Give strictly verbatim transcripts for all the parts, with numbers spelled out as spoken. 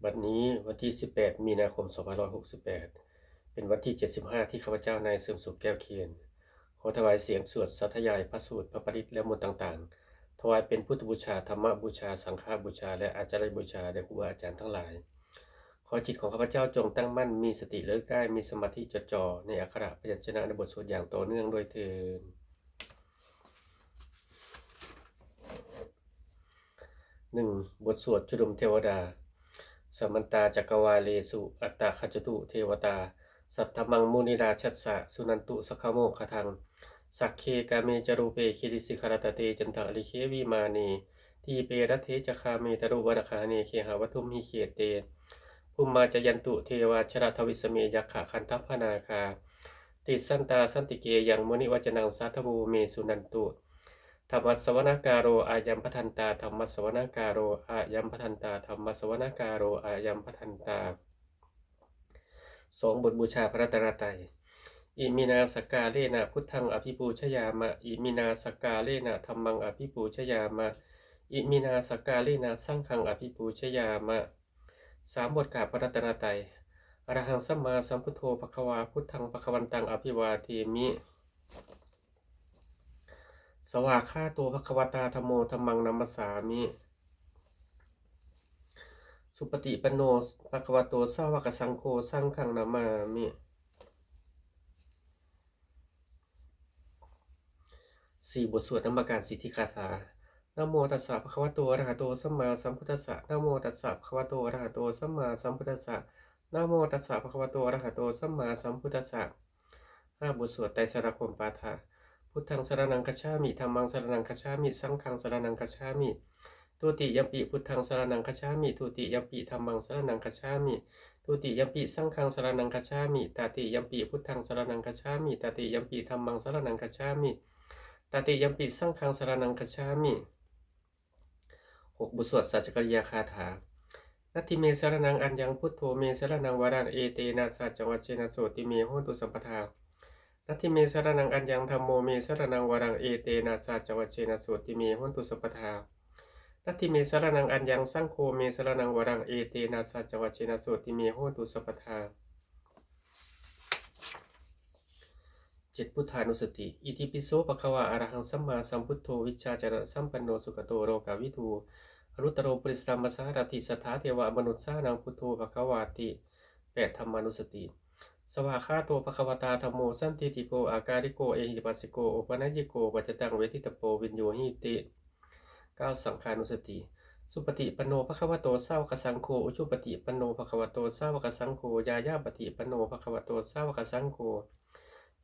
บัดนี้วันที่ สิบแปด มีนาคม สองพันห้าร้อยหกสิบแปด เป็นวันที่ เจ็ดสิบห้า ที่ข้าพเจ้านายเสริมสุขแก้วเคียน ขอถวายเสียงสวดสาธยายพระสูตร พระปริตร และมนต์ต่างๆ ถวายเป็นพุทธบูชา ธรรมบูชา สังฆบูชา และอาจาริยบูชาแด่ครูบาอาจารย์ทั้งหลาย ขอจิตของข้าพเจ้าจงตั้งมั่น มีสติระลึกได้ มีสมาธิจดจ่อในอักขระพยัญชนะในบทสวดอย่างต่อเนื่องด้วยเทอญ หนึ่ง บทสวดชุมนุมเทวดา Samantā cakkavāḷesu atrāgacchantu devatā, saddhammaṃ munirājassa suṇantu saggamokkhadaṃ. Sagge kāme ca rūpe girisikharataṭe cantalikkhe vimāne, dīpe raṭṭhe ca gāme taruvanagahane gehavatthumhi khette, bhummā cāyantu devā jalathalavisame yakkhagandhabbanāgā, tiṭṭhantā santike yaṃ munivacanāṃ sādhavo me suṇantu. Dhammassavanakālo ayambhadantā, dhammassavanakālo ayambhadantā, dhammassavanakālo ayambhadantā. สอง บทบูชาพระรัตนตรัย Iminā sakkārena buddhaṃ abhipūjayāma, iminā sakkārena dhammaṃ abhipūjayāma, iminā sakkārena saṅghaṃ abhipūjayāma. สาม บทกราบพระรัตนตรัย Arahaṃ sammāsambuddho bhagavā, buddhaṃ bhagavantaṃ abhivādemi. Svākkhāto bhagavatā dhammo, dhammaṃ namassāmi. Supaṭipanno bhagavato sāvakasaṅgho, saṅghaṃ namāmi. สี่ บทสวดนมการสิทธิคาถา Namo tassa bhagavato arahato sammāsambuddhassa. Namo tassa bhagavato arahato sammāsambuddhassa. Namo tassa bhagavato arahato sammāsambuddhassa. ห้า บทสวดไตรสรณคมนปาฐะ Buddhaṃ saraṇaṃ gacchāmi, dhammaṃ saraṇaṃ gacchāmi, saṅghaṃ saraṇaṃ gacchāmi. Dutiyampi buddhaṃ saraṇaṃ gacchāmi, dutiyampi dhammaṃ saraṇaṃ gacchāmi, dutiyampi saṅghaṃ saraṇaṃ gacchāmi, tatiyampi buddhaṃ saraṇaṃ gacchāmi, tatiyampi dhammaṃ saraṇaṃ gacchāmi, tatiyampi saṅghaṃ saraṇaṃ gacchāmi. หก บทสวดสัจจกิริยาคาถา Natthi me saraṇaṃ aññaṃ, buddho me saraṇaṃ varaṃ, etena saccavajjena sotthi me hotu sabbadā. Natthi me saraṇaṃ aññaṃ, dhammo me saraṇaṃ varaṃ, etena saccavajjena sotthi me hotu sabbadā. Natthi me saraṇaṃ aññaṃ, saṅgho me saraṇaṃ varaṃ, etena saccavajjena sotthi me hotu sabbadā. เจ็ด พุทธานุสติ Itipi so bhagavā arahaṃ sammāsambuddho vijjācaraṇasampanno sugato lokavidū anuttaro purisadammasārathi satthā devamanussānaṃ buddho bhagavāti. แปด ธรรมานุสติ Svākkhāto bhagavatā dhammo sandiṭṭhiko akāliko ehipassiko opanayiko paccattaṃ veditabbo viññūhīti. เก้า สังฆานุสติ Supaṭipanno bhagavato sāvakasaṅgho, ujupaṭipanno bhagavato sāvakasaṅgho, ñāyapaṭipanno bhagavato sāvakasaṅgho,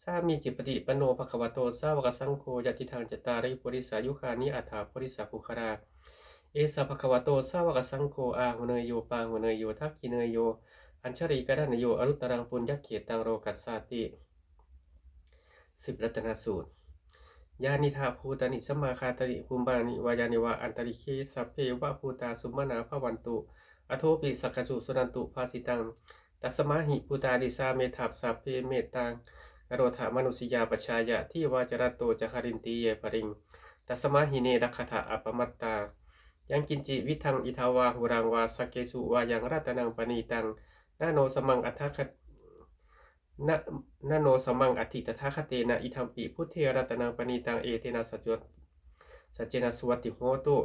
sāmīcipaṭipanno bhagavato sāvakasaṅgho, yadidaṃ cattāri purisayugāni aṭṭha purisapuggalā, esa bhagavato sāvakasaṅgho, āhuneyyo pāhuneyyo dakkhiṇeyyo añjalikaraṇīyo anuttaraṃ puññakkhettaṃ lokassāti. สิบ รัตนสูตร Yānīdha bhūtāni samāgatāni bhummāni vā yāni va antalikkhe, sabbeva bhūtā sumanā bhavantu, athopi sakkaccu suṇantu bhāsitaṃ. Tasmā hi bhūtā nisāmetha sabbe, mettaṃ karotha mānusiyā pajāya, divā ca ratto ca harintī ye baliṃ, tasmā hi ne rakkhatha appamattā. Yaṅkiñci vittaṃ idha vā huraṃ vā, saggesu vā yaṃ ratanaṃ paṇītaṃ, na no samaṃ atthakha na, na no samaṃ atthi tathāgatena, idampi buddhe ratanaṃ paṇītaṃ, etena sacco, saccena suvatthi hotu.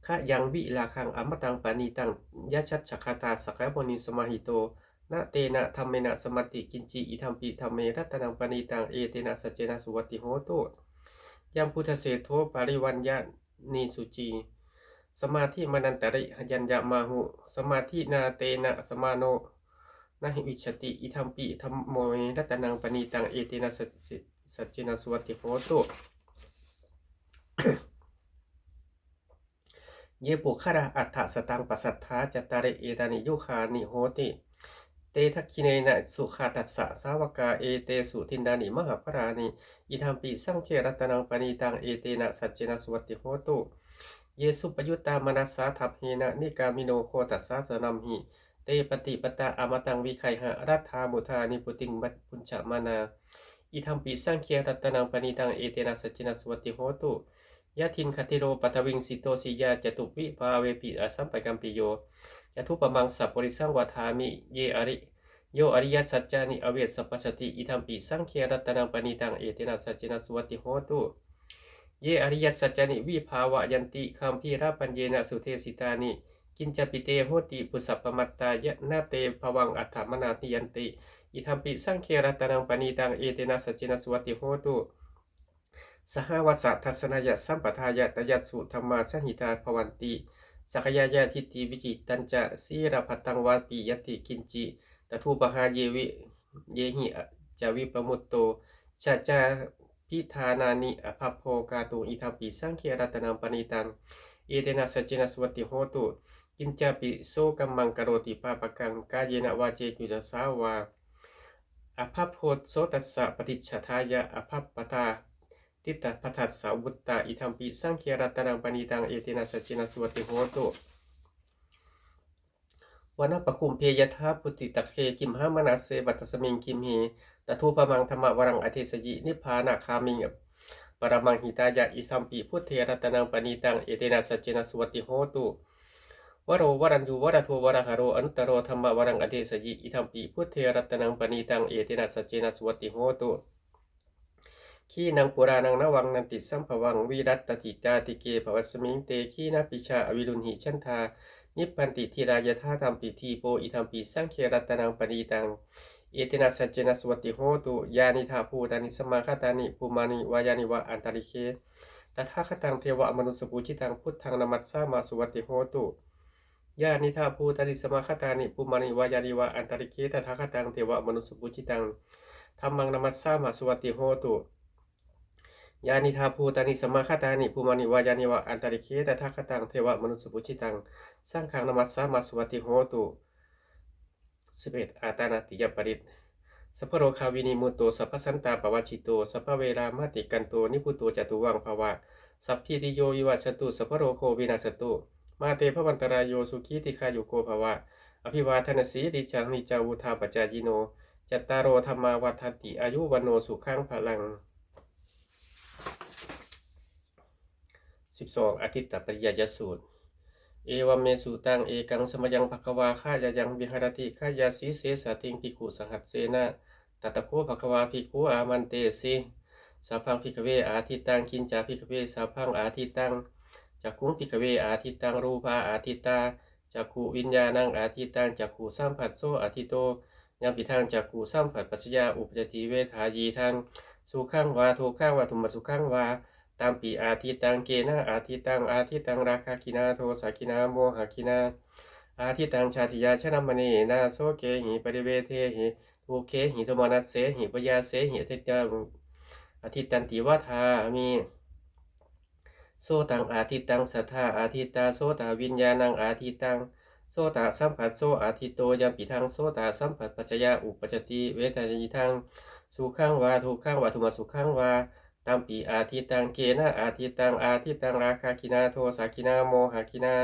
Khayaṃ virāgaṃ amataṃ paṇītaṃ, yadajjhagā sakyamunī samāhito, na tena dhammena samatthi kiñci, idampi dhamme ratanaṃ paṇītaṃ, etena saccena suvatthi hotu. Yaṃ buddhaseṭṭho parivaṇṇayī suci, samādhimānantarikaññamāhu, samādhinā tena samāno na vijjati, idampi dhamme ratanaṃ paṇītaṃ, etena sacce, saccena suvatthi hotu. Ye puggalā aṭṭha sataṃ pasatthā, cattāri etāni yugāni honti, te dakkhiṇeyyā sugatassa sāvakā, etesu dinnāni mahapphalāni, idampi saṅghe ratanaṃ paṇītaṃ, etena saccena suvatthi hotu. Ye suppayuttā manasā daḷhena, nikkāmino gotasassānamhi, te pattipattā amataṃ vigayha, laddhā mudhā nibbutiṃ bhuñjamānā, idampi saṅghe ratanaṃ paṇītaṃ, etena saccena suvatthi hotu. Yathindakhīlo paṭhaviṃ sito siyā, catubbhi bāvepi asampakampiyo, Tathūpamaṃ sappurisaṃ vadāmi, ye ari yo ariyasaccāni avecca passati, idampi saṅghe ratanaṃ paṇītaṃ, etena saccena suvatthi hotu. Ye ariyasaccāni vibhāvayanti gambhīrapaññena sudesitāni, kiñcāpi te honti phussappamattāya, na te bhavaṃ aṭṭhamānā niyanti, idampi saṅghe ratanaṃ paṇītaṃ, etena saccena suvatthi hotu. Sahāvassa dassanāya sampādāya, tayassu dhammā jahitā bhavanti, sakkāyadiṭṭhi vicikicchitañca, sīlabbataṃ vāpi yaṃ kiñci, tathūpahāye vi yehi ca vippamutto, cha cha bhidānāni abhabbo kātuṃ, idampi saṅghe ratanaṃ paṇītaṃ, etena saccena suvatthi hotu. Kiñcāpi so kammaṃ karoti pāpakaṃ, kāyena vācāyuda vā, abhabbo so tassa paṭicchadāya, abhabbatā tiṭṭhabbatassa vuttā, idampi saṅghe ratanaṃ paṇītaṃ, etena saccena suvatthi hotu. Vanappagumbe yathā phussitagge, gimhānamānase va tasmiṃ gimhe, tathūpamaṃ dhammavaraṃ adesayi, nibbānagāmiṃ paramaṃ hitāya, idampi buddhe ratanaṃ paṇītaṃ, etena saccena suvatthi hotu. Varo varaññū varado varāharo, anuttaro dhammavaraṃ adesayi, idampi buddhe ratanaṃ paṇītaṃ, etena saccena suvatthi hotu. Khīṇaṃ purāṇaṃ navaṃ natthi sambhavaṃ, virattacittāyatike bhavasmiṃ, te khīṇabījā avirūḷhichandā, nibbanti dhīrā yathā kambhīpadīpo, idampi saṅghe ratanaṃ paṇītaṃ, etena saccena suvatthi hotu. Yānīdha bhūtāni samāgatāni, bhummāni vā yāni va antalikkhe, tathāgataṃ devamanussapūjitaṃ, buddhaṃ namassāma suvatthi hotu. Yānīdha bhūtāni samāgatāni, bhummāni vā yāni va antalikkhe, tathāgataṃ devamanussapūjitaṃ, dhammaṃ namassāma suvatthi hotu. Yānīdha bhūtāni samāgatāni, bhummāni vā yāni va antalikkhe, tathāgataṃ devamanussapūjitaṃ, saṅghaṃ namassāma suvatthi hotu. สิบเอ็ด Āṭānāṭiyaparittaṃ. Sabbarogavinimutto, sabbasantāpavajjito, sabbaveramatikkanto, nibbuto ca tuvaṃ bhava. Sabbītiyo vivajjantu, sabbarogo vinassatu, mā te bhavatvantarāyo, sukhī dīghāyuko bhava. Abhivādanasīlissa niccaṃ vuḍḍhāpacāyino, cattāro dhammā vaḍḍhanti, āyu vaṇṇo sukhaṃ balaṃ. สิบสอง Ādittapariyāya sūtru. Evaṃ me sutaṃ. Ekaṃ samayaṃ bhagavā gayāyaṃ viharati gayāsīse saddhiṃ bhikkhusahassena. Tatra kho bhagavā bhikkhū āmantesi: Sabbaṃ bhikkhave ādittaṃ. Kiñca bhikkhave sabbaṃ ādittaṃ? Cakkhuṃ bhikkhave ādittaṃ rūpā ādittā, cakkhuviññāṇaṃ ādittaṃ cakkhusamphasso āditto, yampidaṃ cakkhusamphassapajjayā uppajjati vedayitaṃ sukhaṃ vā dukkhaṃ vā domaññasukhaṃ vā, tampi ādittaṃ. Kena ādittaṃ? Ādittaṃ rāgagginā dosagginā mohagginā, ādittaṃ jātiyā janamaṇena sokehi paridevehi dukkhehi domanassehi upāyāsehi ādittanti vadāmi. Sotaṃ ādittaṃ saddā ādittā sotaviññāṇaṃ ādittaṃ sotasamphasso āditto, yampidaṃ sotasamphassapaccayā uppajjati vedayitaṃ sukhaṃ vā dukkhaṃ vā domaññasukhaṃ vā, tampi ādittaṃ. Kena ādittaṃ? Ādittaṃ rāgagginā dosagginā mohagginā,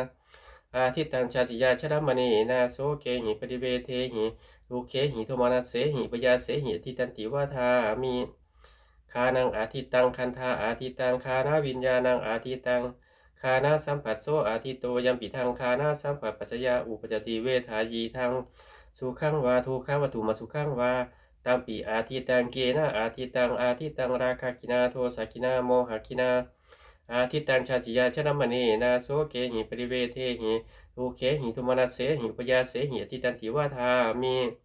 ādittaṃ jātiyā janamaṇena sokehi paridevehi dukkhehi domanassehi upāyāsehi ādittanti vadāmi. Ghānaṃ ādittaṃ gandhā ādittā ghānaviññāṇaṃ ādittaṃ ghānasamphasso āditto, yampidaṃ ghānasamphassapaccayā uppajjati vedayitaṃ sukhaṃ vā dukkhaṃ vā domaññasukhaṃ vā, tampi ādittaṃ. Kena ādittaṃ? Ādittaṃ rāgagginā dosagginā mohagginā, ādittaṃ jātiyā janamaṇena sokehi paridevehi dukkhehi domanassehi upāyāsehi ādittanti vadāmi.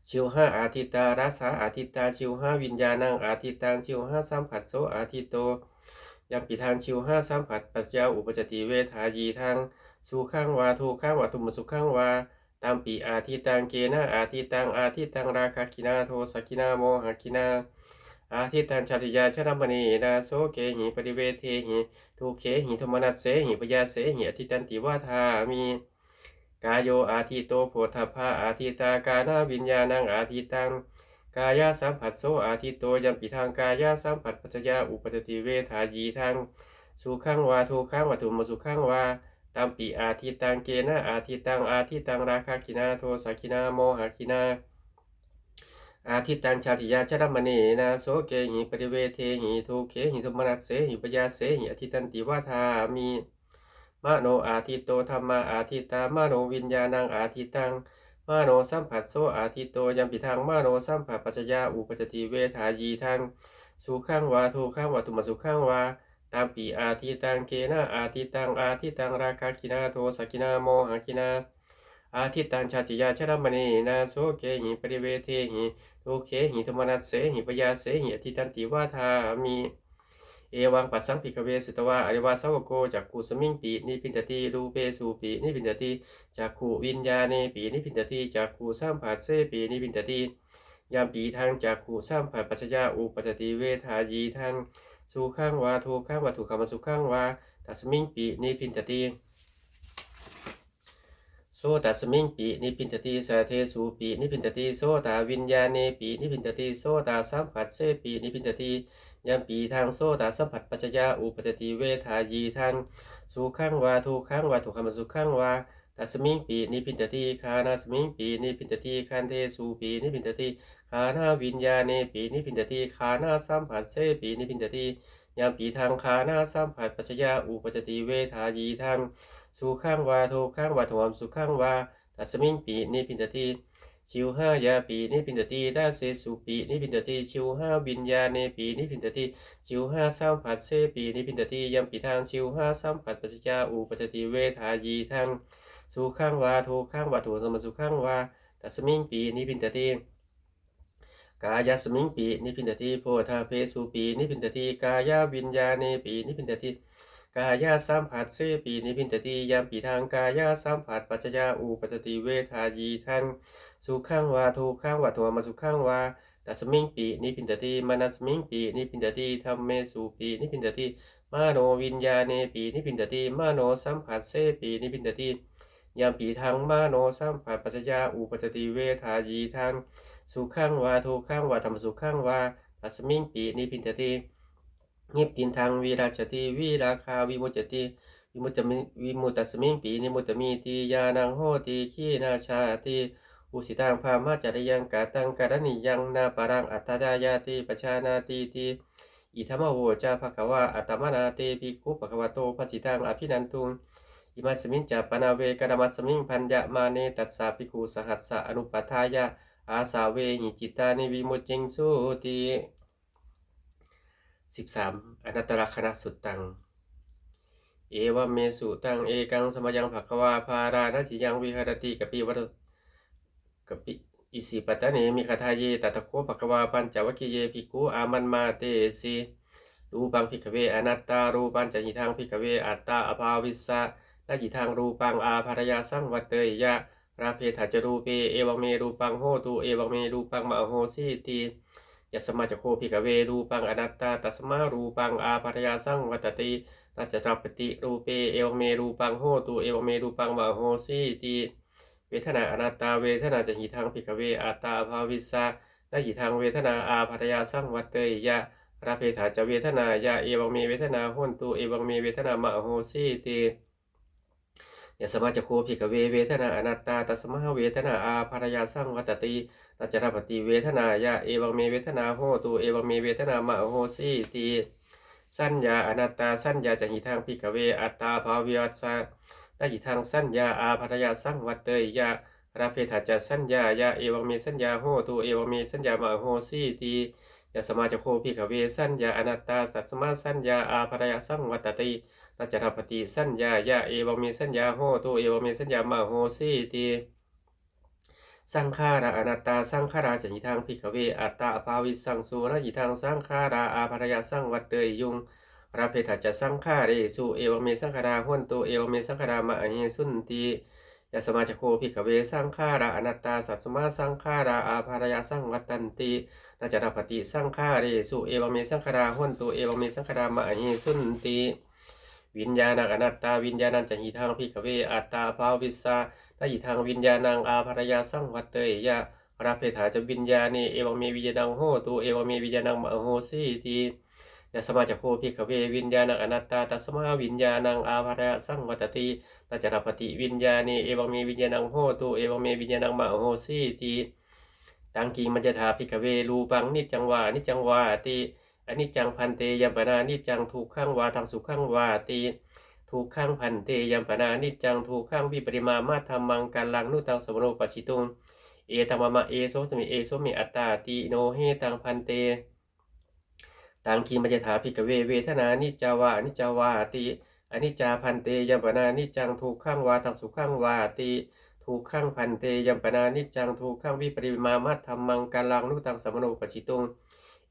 Jivhā ādittā rasā ādittā jivhāviññāṇaṃ ādittaṃ jivhāsamphasso āditto, yampidaṃ jivhāsamphassapaccayā uppajjati vedayitaṃ sukhaṃ vā dukkhaṃ vā domaññasukhaṃ vā, tampi ādittaṃ. Kena ādittaṃ? Ādittaṃ rāgagginā dosagginā mohagginā, ādittaṃ jātiyā janamaṇena sokehi paridevehi dukkhehi domanassehi upāyāsehi ādittanti vadāmi. Kāyo āditto phoṭṭhabbā ādittā ghānaviññāṇaṃ ādittaṃ kāyasamphasso āditto, yampidaṃ kāyasamphassapaccayā uppajjati vedayitaṃ sukhaṃ vā dukkhaṃ vā domaññasukhaṃ vā, tampi ādittaṃ. Kena ādittaṃ? Ādittaṃ rāgagginā dosagginā mohagginā, ādittaṃ jātiyā janamaṇena sokehi paridevehi dukkhehi domanassehi upāyāsehi ādittanti vadāmi. mano āditto, dhammā ādittā, manoviññāṇaṃ ādittaṃ, manosamphasso āditto, yampidaṃ manosamphaspaccayā uppajjati vedayitaṃ sukhaṃ vā dukkhaṃ vā domasukhaṃ vā, tampi ādittaṃ. Kena ādittaṃ? Ādittaṃ rāgagginā dosagginā mohagginā, ādittaṃ jātiyā jarāmaraṇena sokehi paridevehi dukkhehi domanassehi payāsehi ādittanti vadāmi. Evaṃ passaṃ bhikkhave sutavā ariyasāvako cakkhusmiṃpi nibbindati, rūpesupi nibbindati, cakkhuviññāṇepi nibbindati, cakkhusamphassepi nibbindati, yampidaṃ cakkhusamphaspaccayā uppajjati vedayitaṃ sukhaṃ vā dukkhaṃ vā domasukhaṃ vā, tasmiṃpi nibbindati. Sotasmiṃpi nibbindati, saddesupi nibbindati, sotaviññāṇepi nibbindati, sotasamphassepi nibbindati, yampidaṃ sotasamphaspaccayā uppajjati vedayitaṃ sukhaṃ vā dukkhaṃ vā domasukhaṃ vā, tasmiṃpi nibbindati. Ghānasmiṃpi nibbindati, gandhesupi nibbindati, ghānaviññāṇepi nibbindati, ghānasamphassepi nibbindati, yampidaṃ ghānasamphaspaccayā uppajjati vedayitaṃ sukhaṃ vā dukkhaṃ vā domasukhaṃ vā, tasmiṃpi nibbindati. Jivhāyapi nibbindati, rasesupi nibbindati, jivhāviññāṇepi nibbindati, jivhāsamphassepi nibbindati, yampidaṃ jivhāsamphaspaccayā uppajjati vedayitaṃ sukhaṃ vā dukkhaṃ vā domasukhaṃ vā, tasmiṃpi nibbindati. Kāyasmiṃpi nibbindati, phoṭṭhabbesupi nibbindati, kāyaviññāṇepi nibbindati, kāyasamphassepi nibbindati, yampidaṃ kāyasamphaspaccayā uppajjati vedayitaṃ sukhaṃ vā dukkhaṃ vā domasukhaṃ vā, tasmiṃpi nibbindati. Manasmiṃpi nibbindati, dhammesupi nibbindati, manoviññāṇepi nibbindati, manosamphassepi nibbindati, yampidaṃ manosamphaspaccayā uppajjati vedayitaṃ sukhaṃ vā dukkhaṃ vā domasukhaṃ vā, tasmiṃpi nibbindati. Nibbindaṃ virajjati, virāgā vimuccati, vimuttami- vimuttasmiṃpi nimuttamiti ñāṇaṃ hoti. Khīṇā jāti, vusitaṃ brahmacariyaṃ, kataṃ karaṇīyaṃ, nāparaṃ atthāya yāti pajānātīti. Idamavoca bhagavā. Attamanā te bhikkhū bhagavato bhāsitaṃ abhinanduṃ. Imasmiñca pana venkatamasmiṃ bhaññamāne tassa bhikkhusahassā anupādāya āsavehi cittāni vimucciṃsūti. สิบสาม Anattalakkhaṇasuttaṃ. Evaṃ me sutaṃ. Ekaṃ samayaṃ bhagavā bārāṇasiyaṃ viharati kapivat- kapi- Isipatane migadāye. Tatra kho bhagavā pañcavaggiye bhikkhū āmanvayesi: Rūpaṃ bhikkhave anattā. Rūpañca hidaṃ bhikkhave attā abhāvissa, na hidaṃ rūpaṃ ābādhāya saṃvatteyya, labbhetha ca rūpe, evaṃ me rūpaṃ hotu, evaṃ me rūpaṃ mā ahosīti. Yasmā ca kho bhikkhave rūpaṃ anattā, tasmā rūpaṃ ābādhāya saṃvattati, na ca labbhati rūpe, evaṃ me rūpaṃ hotu, evaṃ me rūpaṃ mā ahosīti. Vedanā anattā. Vedanā ca hidaṃ bhikkhave attā abhāvissa, na hidaṃ vedanā ābādhāya saṃvatteyya, labbhetha ca vedanāya, evaṃ me vedanā hontu, evaṃ me vedanā mā ahosīti. Yasmā ca kho bhikkhave vedanā anattā, tasmā vedanā ābādhāya saṃvattati, na ca labbhati vedanāya, evaṃ me vedanā hotu, evaṃ me vedanā mā ahosīti. Saññā anattā. Saññā ca hidaṃ bhikkhave attā abhāvissa, na hidaṃ saññā ābādhāya saṃvatteyya, labbhetha ca saññāya, evaṃ me saññā hotu, evaṃ me saññā mā ahosīti. Yasmā ca kho bhikkhave saññā anattā, tasmā saññā ābādhāya saṃvattati, na ca labbhati saññāya, evaṃ me saññā hotu, evaṃ me saññā mā ahosīti. Saṅkhārā anattā. Saṅkhārā ca hidaṃ bhikkhave attā abhāvissaṃsu, na hidaṃ saṅkhārā ābādhāya saṃvatteyyuṃ, labbhetha ca saṅkhāresu, evaṃ me saṅkhārā hontu, evaṃ me saṅkhārā mā ahesunti. Yasmā ca kho bhikkhave saṅkhārā anattā, tasmā saṅkhārā ābādhāya saṃvattanti, na ca labbhati saṅkhāresu, evaṃ me saṅkhārā hontu, evaṃ me saṅkhārā mā ahesunti. Viññāṇaṃ anattā. Viññāṇañca hidaṃ bhikkhave attā abhāvissa, na hidaṃ viññāṇaṃ ābādhāya saṃvatteyya, labbhetha ca viññāṇe, evaṃ me viññāṇaṃ hotu, evaṃ me viññāṇaṃ mā ahosīti. Yasmā ca kho bhikkhave viññāṇaṃ anattā, tasmā viññāṇaṃ ābādhāya saṃvattati, na ca labbhati viññāṇe, evaṃ me viññāṇaṃ hotu, evaṃ me viññāṇaṃ mā ahosīti. Taṃ kiṃ maññatha bhikkhave rūpaṃ niccaṃ vā aniccaṃ vāti. Aniccaṃ bhante, yaṃ pana niccaṃ dukkhaṃ vā taṃ sukhaṃ vāti. Dukkhaṃ bhante, yampanāniccaṃ dukkhaṃ vipariṇāmadhammaṃ kallaṃ nu taṃ samanupassituṃ. Etaṃ mama, esosmi, eso me attāti. No hetaṃ bhante, taṃ kiṃ mayyathā bhikkhave vedanā niccā vā aniccā vāti. Aniccā bhante, yampanāniccaṃ dukkhaṃ vā taṃ sukhaṃ vāti. Dukkhaṃ bhante, yampanāniccaṃ dukkhaṃ vipariṇāmadhammaṃ kallaṃ nu taṃ samanupassituṃ.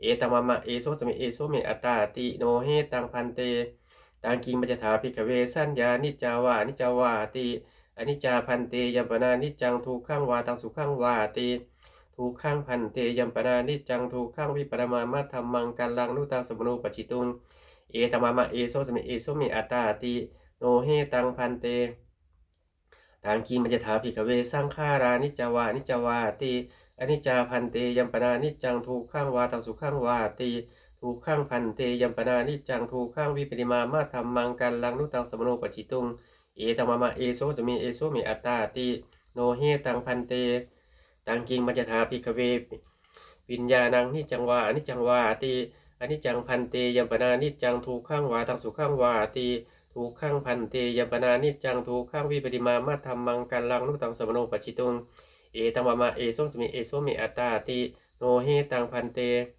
Etaṃ mama, esosmi, eso me attāti. No hetaṃ bhante, taṃ kiṃ mayyathā bhikkhave saññā niccā vā aniccā vāti. Aniccā bhante, yampanāniccaṃ dukkhaṃ vā taṃ sukhaṃ vāti. Dukkhaṃ bhante, yampanāniccaṃ dukkhaṃ vipariṇāmadhammaṃ kallaṃ nu taṃ samanupassituṃ. Etaṃ mama, esosmi, eso me attāti. No hetaṃ bhante, taṃ kiṃ mayyathā bhikkhave saṅkhārā niccā vā aniccā vāti. Aniccā bhante, yampanāniccaṃ dukkhaṃ vā taṃ sukhaṃ vāti. Dukkhaṃ bhante, yampanāniccaṃ dukkhaṃ vipariṇāmadhammaṃ kallaṃ nu taṃ samanupassituṃ. Etaṃ mama, esosmi, eso me attāti. No hetaṃ bhante, taṃ kiṃ mayyathā bhikkhave viññāṇaṃ niccaṃ vā aniccaṃ vāti. Aniccaṃ bhante, yampanāniccaṃ dukkhaṃ vā taṃ sukhaṃ vāti. Dukkhaṃ bhante, yampanāniccaṃ dukkhaṃ vipariṇāmadhammaṃ kallaṃ nu taṃ samanupassituṃ. Etaṃ mama, esosmi, eso me attāti. No hetaṃ bhante,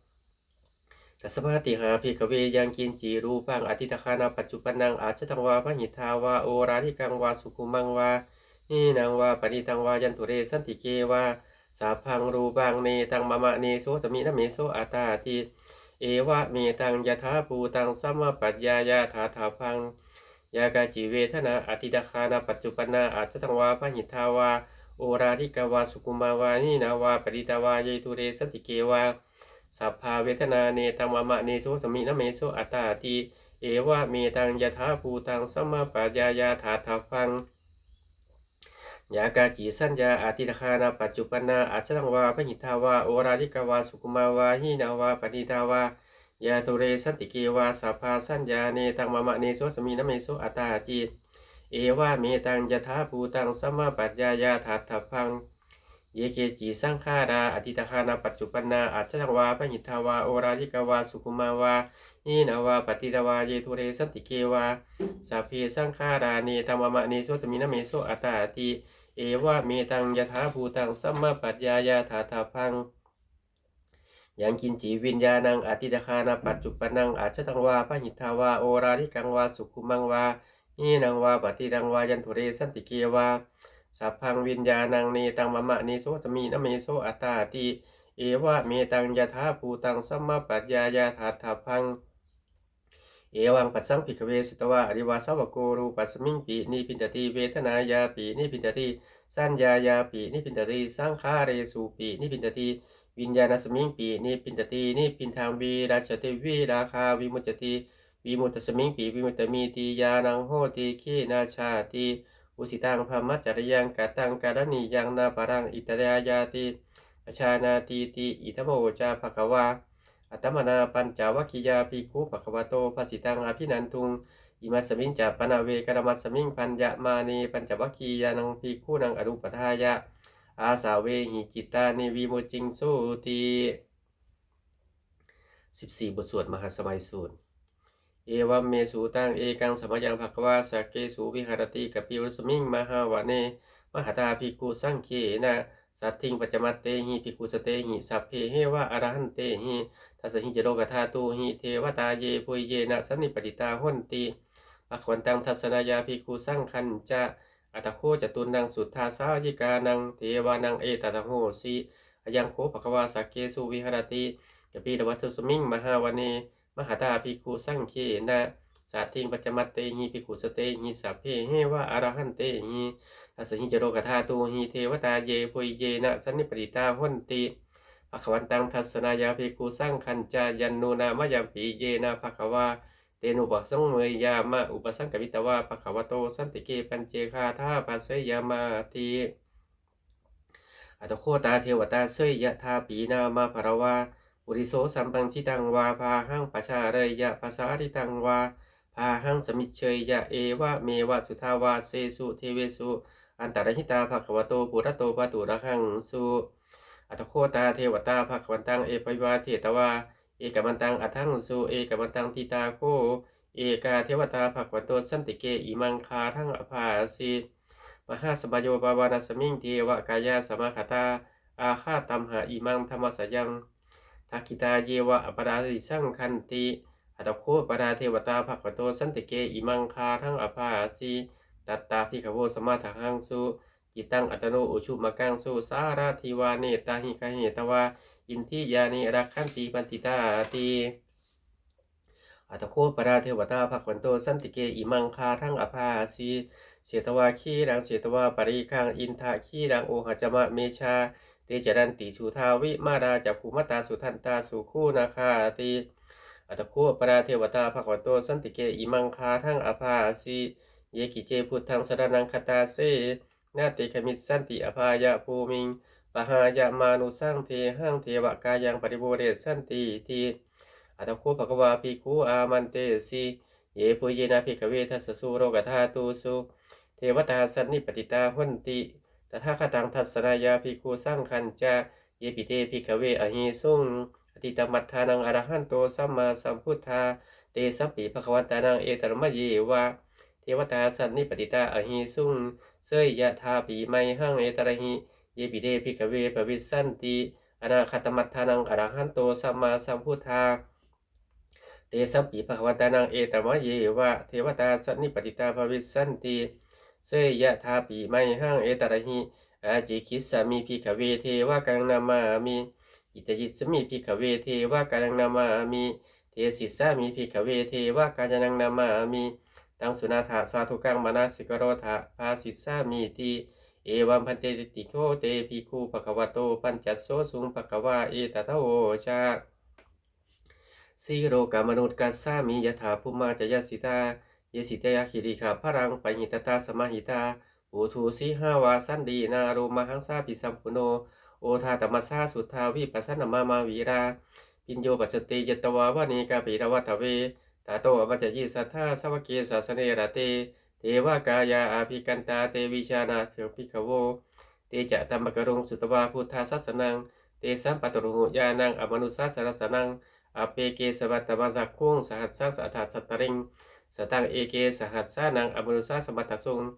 dasapāṭihā bhikkhave yaṃ kiñci rūpaṃ adhiṭṭhānapaccuppannānaṃ ajjhattaṃ vā bahiddhā vā oḷārikaṃ vā sukhumaṃ vā hīnaṃ vā paṇītaṃ vā yandūre santike vā sabbaṃ rūpaṃ netaṃ mama, nesosmi, na meso attāti. Evametaṃ yathābhūtaṃ sammappaññāya daṭṭhabbaṃ. Yā kāci vedanā adhiṭṭhānapaccuppannā ajjhattaṃ vā bahiddhā vā oḷārikā vā sukkhumā vā hīnā vā paṇītā vā ye dūre santike vā sabbā vedanā netaṃ mama, nesosmi, na meso attāti. Evametaṃ yathābhūtaṃ sammappaññāya daṭṭhabbaṃ. Yā kāci saññā adhiṭṭhānapaccuppannā ajjhattaṃ vā bahiddhā vā oḷārikā vā sukkhumā vā hīnā vā paṇītā vā ye dūre santike vā sabbā saññā netaṃ mama, nesosmi, na meso attāti. Evametaṃ yathābhūtaṃ sammappaññāya daṭṭhabbaṃ. Ye keci saṅkhārā adhiṭṭhānapaccuppannā ajjhattaṃ vā bahiddhā vā oḷārikā vā sukkhumā vā hīnā vā paṇītā vā ye dūre santike vā sabbe saṅkhārā netaṃ mama, nesosmi, na meso attāti. Evametaṃ yathābhūtaṃ sammappaññāya daṭṭhabbaṃ. Yaṃ kiñci viññāṇaṃ adhiṭṭhānapaccuppannānaṃ ajjhattaṃ vā bahiddhā vā oḷārikaṃ vā sukhumaṃ vā hīnaṃ vā paṇītaṃ vā yandūre santike vā sabbaṃ viññāṇaṃ netaṃ mama, nesosmi, na meso attāti. Evametaṃ yathābhūtaṃ sammappaññāya daṭṭhabbaṃ. Evaṃ passaṃ bhikkhave sutavā ariyavāsāvako rūpasmiṃpi nibbindati, vedanāyāpi nibbindati, saññāyāpi nibbindati, saṅkhāresupi nibbindati, viññāṇasmiṃpi nibbindati. Nibbindaṃ virajjati, virāgā vimuccati, vimuttasmiṃpi vimuttamiti ñāṇaṃ hoti. Khīṇā jāti, vusitaṃ brahmacariyaṃ, kataṃ karaṇīyaṃ, na paraṃ itthattāyāti, ajānātīti. Idamavoca bhagavā. Attamanā pañcavaggiyā bhikkhū bhagavato bhāsitaṃ abhinanduṃ. Imasmiñca pana venkaramasmiṃ bhaññamāne pañcavaggiyānaṃ bhikkhūnaṃ anupādāya āsavehi cittāni vimucciṃsūti. สิบสี่ บทสวดมหาสมัยสูตร Evaṃ me sutaṃ. Ekaṃ samayaṃ bhagavā sakkesu viharati kapilasmiṃ mahāvane mahatā bhikkhusaṅghena saddhiṃ pañcamattehi bhikkhusatehi sabbeheva arahantehi. Dasahi ca lokadhātūhi devatā yebhuyyena sannipatitā honti bhagavantaṃ dassanāya bhikkhusaṅghañca. Atha kho catunnaṃ suddhasāyikānaṃ devānaṃ etadahosi: Ayaṃ kho bhagavā sakkesu viharati kapilavatthusmiṃ mahāvane mahatā bhikkhusaṅghena saddhiṃ pañcamattehi bhikkhusatehi sabbeheva arahantehi. Dasahi ca lokadhātūhi devatā yebhuyyena sannipatitā honti bhagavantaṃ dassanāya bhikkhusaṅghañca. Yannūna mayampi yena bhagavā tenupasaṅkameyyāma, upasaṅkamitvā bhagavato santike paccekagāthā bhāseyyāmāti. Atha kho tā devatā seyyathāpi nāma balavā puriso sabbaṃ jitaṃ vā bāhaṃ pasāreyya, pasāritaṃ vā bāhaṃ samiccheyya, evameva suddhāvāsesu devesu antarahitā bhagavato purato pāturahaṃsu. Atha kho tā devatā bhagavantaṃ abhivādetvā ekamantaṃ aṭṭhaṃsu. Ekamantaṃ ṭhitā kho ekā devatā bhagavato santike imaṃ gāthaṃ abhāsi: Mahāsamayo pavanasmiṃ, devakāyā samāgatā, āgatamha imaṃ dhammasamayaṃ, dakkhitāyeva aparājitasaṅghanti. Atha kho aparā devatā bhagavato santike imaṃ gāthaṃ abhāsi: Tatra bhikkhavo samādahaṃsu, cittaṃ attano ujukamakaṃsu, sārathīva nettāni gahetvā, indriyāni rakkhanti paṇḍitāti. Atha kho aparā devatā bhagavato santike imaṃ gāthaṃ abhāsi: Chetvā khīlaṃ chetvā palighaṃ, indakhīlaṃ ohaccamanejā, te caranti suddhā vimalā, cakkhumatā sudantā suguṇāgāti. Atha kho aparā devatā bhagavato santike imaṃ gāthaṃ abhāsi: Ye kece buddhaṃ saraṇaṃ gatāse, na te gamissanti apāyabhūmiṃ, pahāya mānusaṃ dehaṃ, devakāyaṃ paripūressantīti. Atha kho bhagavā bhikkhū āmantesi: Yebhuyyena bhikkhave dasasu lokadhātūsu devatā sannipatitā honti tathāgataṃ dassanāya bhikkhusaṅghañca. Yepi te bhikkhave ahesuṃ atītamaddhānaṃ arahanto sammāsambuddhā, tesampi bhagavantānaṃ etaparamāyeva devatā sannipatitā ahesuṃ, seyyathāpi mayhaṃ etarahi. Yepi te bhikkhave bhavissanti anāgatamaddhānaṃ arahanto sammāsambuddhā, tesampi bhagavantānaṃ etaparamāyeva devatā sannipatitā bhavissanti, seyyathāpi mayhaṃ etarahi. Ācikkhissāmi bhikkhave devakāyaṃ nāmāni, kittayissāmi bhikkhave devakāyaṃ nāmāni, desissāmi bhikkhave devakāyānaṃ nāmāni. Taṃ suṇātha sādhukaṃ manasikarotha bhāsissāmīti. Evaṃ bhanteti kho te bhikkhū bhagavato paccassosuṃ. Bhagavā etadavoca: Silokamanukassāmi, yattha bhummā tadassitā; ye sitā girigabbharaṃ, pahitattā samāhitā. Puthū sīhāva sallīnā, lomahaṃsābhisambhuno; odātamanasā suddhā, vippasannamanāvilā. Bhiyyo pañcasate ñatvā, vane kāpilavatthave; tato āmantayi satthā, sāvake sāsane rate. Devakāyā abhikkantā, te vijānātha bhikkhavo. Te ca ātappamakaruṃ, sutvā buddhassa sāsanaṃ; tesampāturahu ñāṇaṃ, amanussāna dassanaṃ. Appeke satamaddakkhuṃ, sahassaṃ atha sattariṃ; sataṃ eke sahassānaṃ, amanussānamaddasuṃ.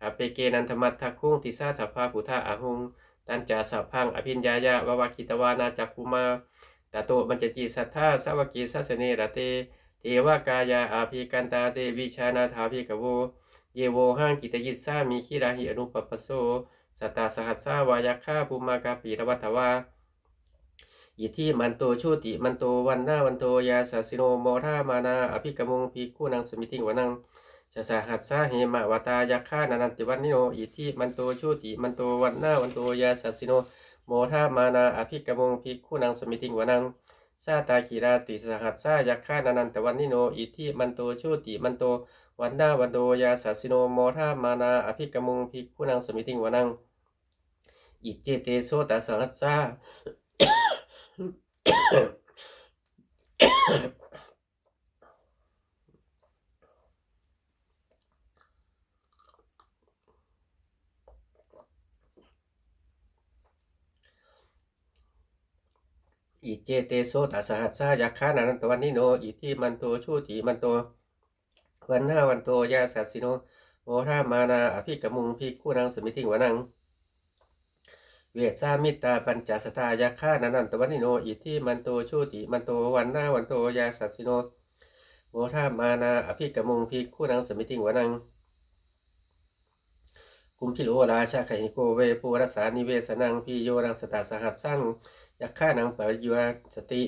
Appekenantamaddakkhuṃ, disā sabbā phuṭā ahuṃ. Tañca sabbaṃ abhiññāya, vavakkhitvāna cakkhumā; tato āmantayi satthā, sāvake sāsane rate. Devakāyā abhikkantā, te vijānātha bhikkhavo. Ye vohaṃ kittayissāmi, girāhi anupubbaso. Sattasahassā va yakkhā, bhummā kāpilavatthavā; iddhimanto jutimanto, vaṇṇavanto yasassino; modamānā abhikkāmuṃ, bhikkhūnaṃ samitiṃ vanaṃ. Chasahassā hemavatā, yakkhā nānattavaṇṇino; iddhimanto jutimanto, vaṇṇavanto yasassino; modamānā abhikkāmuṃ, bhikkhūnaṃ samitiṃ vanaṃ. Sātāgirā tisahassā, yakkhā nānattavaṇṇino; iddhimanto jutimanto, vaṇṇavanto yasassino; modamānā abhikkāmuṃ, bhikkhūnaṃ samitiṃ vanaṃ. Iccete soḷasasahassā, iccete soḷasasahassā, yakkhā nānattavaṇṇino; iddhimanto jutimanto, vaṇṇavanto yasassino; modamānā abhikkāmuṃ, bhikkhūnaṃ samitiṃ vanaṃ. Vessāmittā pañcasatā, yakkhā nānattavaṇṇino; iddhimanto jutimanto, vaṇṇavanto yasassino; modamānā abhikkāmuṃ, bhikkhūnaṃ samitiṃ vanaṃ. Kumbhīro rājagahiko, vepullassa nivesanaṃ; bhiyyo naṃ satasahassaṃ, yakkhānaṃ payirupāsati;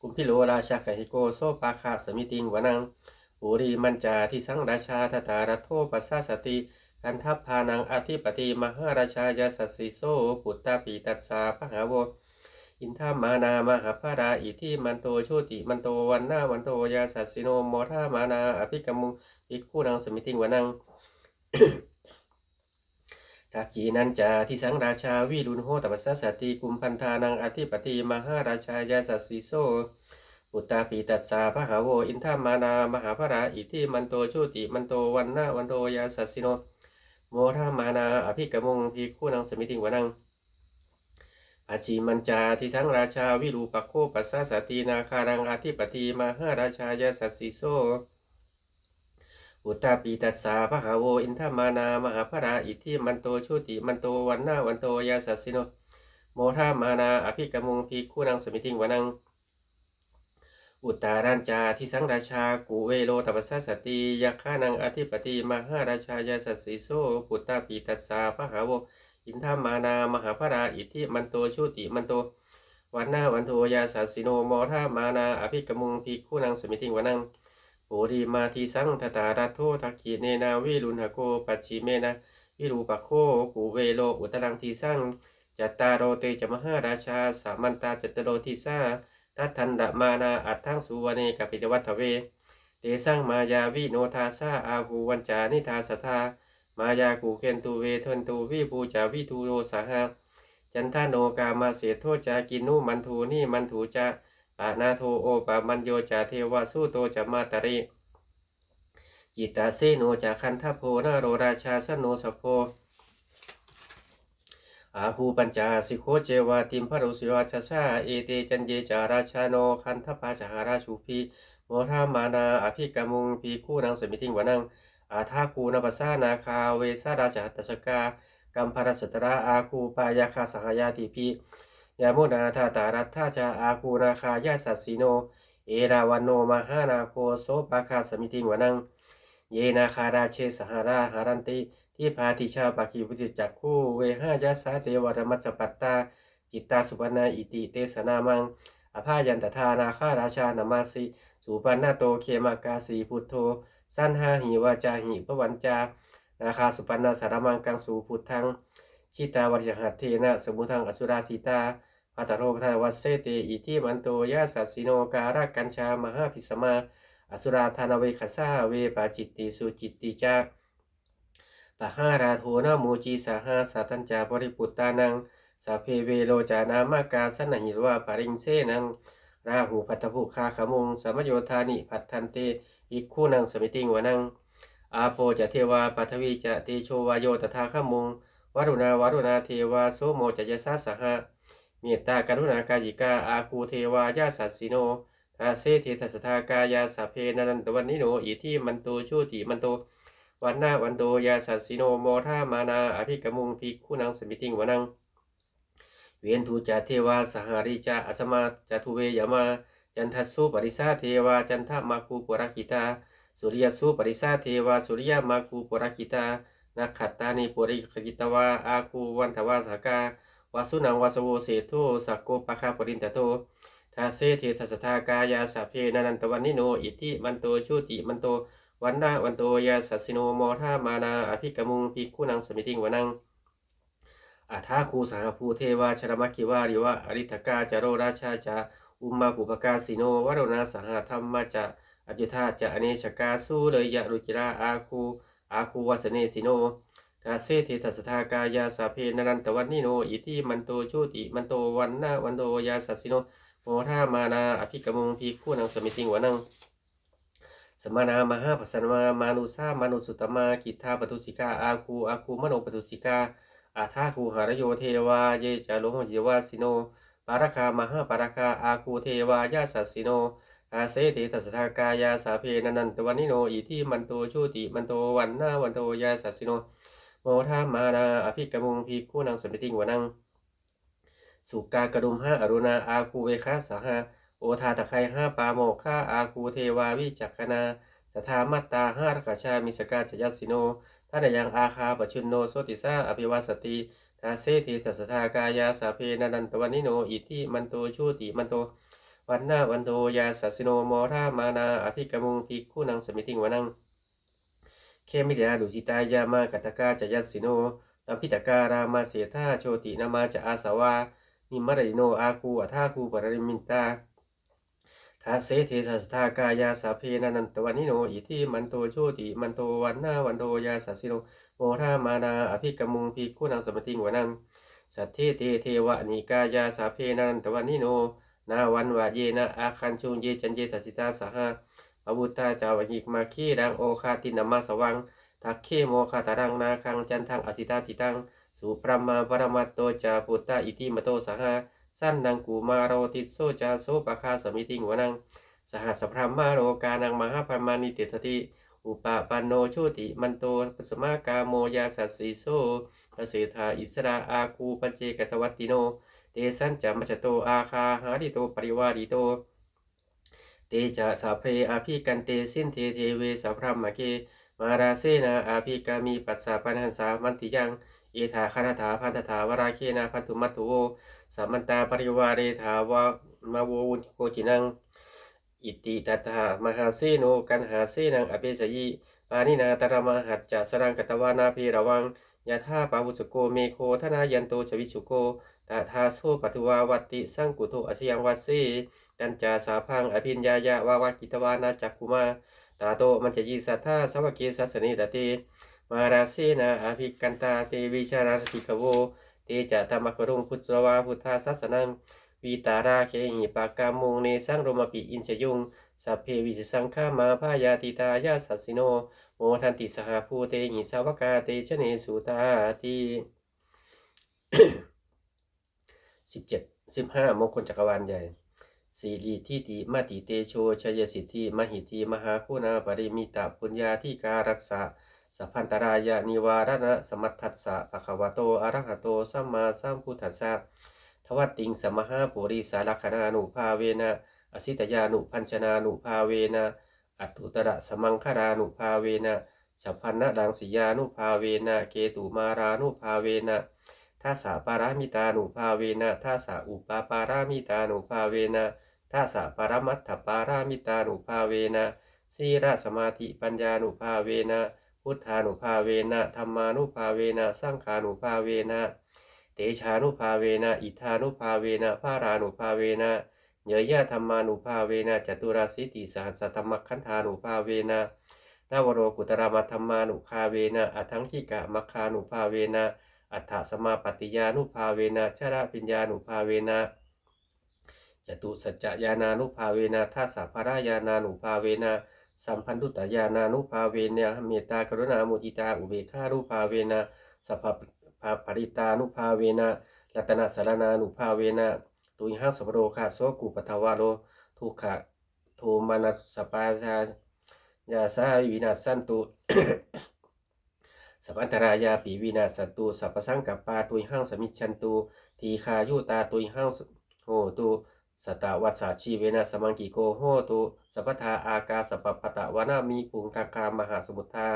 kumbhīro rājagahiko, sopāga samitiṃ vanaṃ. Purimañca disaṃ rājā, dhataraṭṭho pasāsati; gandhabbānaṃ ādhipati, mahārājā yasassi so. Puttāpi tassa bahavo, indanāmā mahabbalā; iddhimanto jutimanto, vaṇṇavanto yasassino; modamānā abhikkāmuṃ, bhikkhūnaṃ samitiṃ vanaṃ. Dakkhiṇañca disaṃ rājā, virūḷho taṃ pasāsati; kumbhaṇḍānaṃ ādhipati, mahārājā yasassi so. Puttāpi tassa bahavo, indanāmā mahabbalā; iddhimanto jutimanto, vaṇṇavanto yasassino; modamānā abhikkāmuṃ, bhikkhūnaṃ samitiṃ vanaṃ. Pacchimañca disaṃ rājā, virūpakkho pasāsati; nāgānaṃ ādhipati, mahārājā yasassi so. Puttāpi tassa bahavo, indanāmā mahabbalā, iddhimanto jutimanto, vaṇṇavanto yasassino, modamānā abhikkāmuṃ, bhikkhūnaṃ samitiṃ vanaṃ. Uttarañca disaṃ rājā, kuvero taṃ pasāsati, yakkhānaṃ ādhipati, mahārājā yasassi so. Puttāpi tassa bahavo, indanāmā mahabbalā, iddhimanto jutimanto, vaṇṇavanto yasassino, modamānā abhikkāmuṃ, bhikkhūnaṃ samitiṃ vanaṃ. Purimadisaṃ dhataraṭṭho, dakkhiṇena virūḷhako, pacchimena virūpakkho, kuvero uttaraṃ disaṃ. Cattāro te ca mahārājā, samantā caturo disā, daddallamānā aṭṭhaṃsu, vane kāpilavatthave. Tesaṃ māyāvino dāsā, āgū vañcanikā saṭhā, māyā kuṭeṇḍu veṭeṇḍu, viṭū ca viṭuṭo saha, candano kāmaseṭṭho ca, kinnughaṇḍu nighaṇḍu ca, panādo opamañño ca, devasūto ca mātali, cittaseno ca gandhabbo, naḷorājā janosabho, āgū pañcasikho ceva, timbarū suriyavacchasā. Ete caññe ca rājāno, gandhabbā saha rājubhi, modamānā abhikkāmuṃ, bhikkhūnaṃ samitiṃ vanaṃ. Athāgū nābhasā nāgā, vesālā saha tacchakā, kambalassatarā āgū, pāyāgā saha ñātibhi, yāmunā dhataraṭṭhā ca, āgū nāgā yasassino, erāvaṇo mahānāgo, sopāga samitiṃ vanaṃ. Ye nāgarāje sahasā haranti, dibbā dijā pakkhi visuddhacakkhū, vehāyasā te vanamajjhapattā, citrā supaṇṇā iti tesa nāmaṃ. Abhayantadā nāgarājānamāsi, supaṇṇato khemamakāsi buddho, saṇhāhi vācāhi upavacca, nāgā supaṇṇā salamakaṃsu buddhaṃ, jitā vajirahatthena samuddaṃ asurā sitā, bhātaro bhātaraṃ vasese te, iddhimanto yasassino, kālakañjā mahābhismā, asurā dānaveghasā, vepacitti sucitti ca, pahārādo namucī saha, satañca baliputtānaṃ, sabbe verocanāmakā, sannayhitvā baliṃ senaṃ, rāhubhaddamupāgamuṃ, samayodāni bhaddante, bhikkhūnaṃ samitiṃ vanaṃ. Āpo ca devā paṭhavī ca, tejo vāyo tadāgamuṃ, varuṇā vāruṇā devā, somo ca yasasā saha, mettākaruṇākāyikā, āgū devā yasassino, dasete dasadhā kāyā, sabbe nānattavaṇṇino, iddhimanto jutimanto, vaṇṇavanto yasassino, modamānā abhikkāmuṃ, bhikkhūnaṃ samitiṃ vanaṃ. Veṇḍū ca devā sahalī ca, asamā ca duve yamā, candassūpanisā devā, candamāgū purakkhitā, suriyassūpanisā devā, suriyamāgū purakkhitā, nakkhattāni purakkhitvā, āgū vaṇṇavantāgā, vasūnaṃ vāsavo seṭṭho, sakkopāga purindado. Dasete dasadhā kāyā, sabbe nānattavaṇṇino, iddhimanto jutimanto, vaṇṇavanto yasassino, modamānā abhikkāmuṃ, bhikkhūnaṃ samitiṃ vanaṃ. Athāgū sahabhū devā, jalamaggisikhāriva, ariṭṭhakā ca lohitā ca, ummāpupphanibhāsino, varuṇā sahadhammā ca, accutā ca anejakā, sūleyyarucirā āgū, āgū vāsavanesino. Dasete dasadhā kāyā, sabbe nānattavaṇṇino, iddhimanto jutimanto, vaṇṇavanto yasassino, modamānā abhikkāmuṃ, bhikkhūnaṃ samitiṃ vanaṃ. Samānā mahāsamayā, mānusā mānusuttamā, khiḍḍāpadūsikā āgū, āgū manopadūsikā. Athāgū harayo devā, ye ca lohitavāsino, pāragā mahāpāragā, āgū devā yasassino. Dasete dasadhā kāyā, sabbe nānattavaṇṇino, iddhimanto jutimanto, vaṇṇavanto yasassino, modamānā abhikkāmuṃ, bhikkhūnaṃ samitiṃ vanaṃ. Sukkā karumhā aruṇā, āgū veghanasā saha, odātagayhā pāmokkhā, āgū devā vicakkhaṇā. Sadāmattā hāragajā, missakā ca yasassino, thanayaṃ āgā pajjunno, somasīlā abhivassati. Dasete dasadhā kāyā, sabbe nānattavaṇṇino, iddhimanto jutimanto, vaṇṇavanto yasassino, modamānā abhikkāmuṃ, bhikkhūnaṃ samitiṃ vanaṃ. Khemiyā tusitā yāmā, kaṭṭhakā ca yasassino, lambītakā lāmaseṭṭhā, jotināmā ca āsavā, nimmānaratino āgū, athāgū paranimmitā. Dasete dasadhā kāyā, sabbe nānattavaṇṇino, iddhimanto jutimanto, vaṇṇavanto yasassino, modamānā abhikkāmuṃ, bhikkhūnaṃ samitiṃ vanaṃ. Saṭṭhete devanikāyā, sabbe nānattavaṇṇino, nāmanvayena āgañchuṃ, ye caññe dassitā saha, pavutthajātimakkhīlaṃ, oghatiṇṇamanāsavaṃ. Dakkhemoghataraṃ nāgaṃ, candaṃva asitātitaṃ, subrahmā paramatto ca, puttā iddhimato saha, sanaṅkumāro tisso ca, sopāga samitiṃ vanaṃ. Sahassabrahmalokānaṃ, mahābrahmābhitiṭṭhati, upapanno jutimanto, bhismākāmo yasassi so, dasettha issarā āguṃ, paccekavasavattino. Tesañca majjhato āgā, hārito parivārito. Te ca sabbe abhikkante, sinde deve sabrahmake. Mārasenā abhikkāmi, passa paccudāvatti yaṃ. Etha gaṇhatha bandhatha, mārāgena bandhumatthu vo. Samantā parivāretha, mā vo muñcittha koci naṃ. Iti tattha mahāseno, kaṇhasenaṃ apesayi. Pāṇinā talamāhacca, saraṃ katvāna bheravaṃ. Yathā pāvussako megho, thanayanto savijjuko. Tadā so paccudāvatti, saṅkuddho asayaṃ vase. Tañca sabbaṃ abhiññāya, vavakkhitvāna cakkhumā. Tato āmantayi satthā, sāvake sāsane rate. Mārasenā abhikkantā, te vijānātha bhikkhavo. Te ca tamakkāruṃ, buddhā buddhasāsanaṃ. Vītarāgehi pakkāmuṃ, nesaṃ lomampi iñjayuṃ. Sabbe vijitasaṅgāmā, bhayātītā yasassino. Modanti saha bhūtehi, sāvakā te janesutāti. สิบเจ็ด สิบห้า มงคลจักรวาลใหญ่ Siridhitimatitejojayasiddhimahiddhimahāguṇāparimitapuññādhikārassa sabbantarāyanivāraṇasamatthassa bhagavato arahato sammāsambuddhassa dvattiṃsamahāpurisalakkhaṇānubhāvena asītyānubyañjanānubhāvena aṭṭhuttarasamaṅgalānubhāvena chabbaṇṇaraṃsiyānubhāvena ketumālānubhāvena dasapāramitānubhāvena dasaupapāramitānubhāvena dasaparamatthapāramitānubhāvena sīlasamādhipaññānubhāvena buddhānubhāvena dhammānubhāvena saṅghānubhāvena tejānubhāvena iddhānubhāvena balānubhāvena ñeyyadhammānubhāvena caturāsītisahassadhammakkhandhānubhāvena navalokuttaradhammānubhāvena aṭṭhaṅgikamaggānubhāvena aṭṭhasamāpattiyānubhāvena chaḷabhiññānubhāvena catusaccañāṇānubhāvena dasabalañāṇānubhāvena sambuddhañāṇānubhāvena mettākaruṇāmuditāupekkhānubhāvena sabbapabbaparitānubhāvena ratanaṃ saraṇānubhāvena tuyhaṃ sabbarogasokupaddavaro dukkhadomanassupāyāsā vinassantu sabbantarāyāpi vinassantu sabbasaṅkappā tuyhaṃ samijjhantu dīghāyutā tuyhaṃ hotu satavassajīvena samaṅgiko hotu sabbadā. Ākāsapabbatavanamābhiṃ gaṅgāmahāsamuddā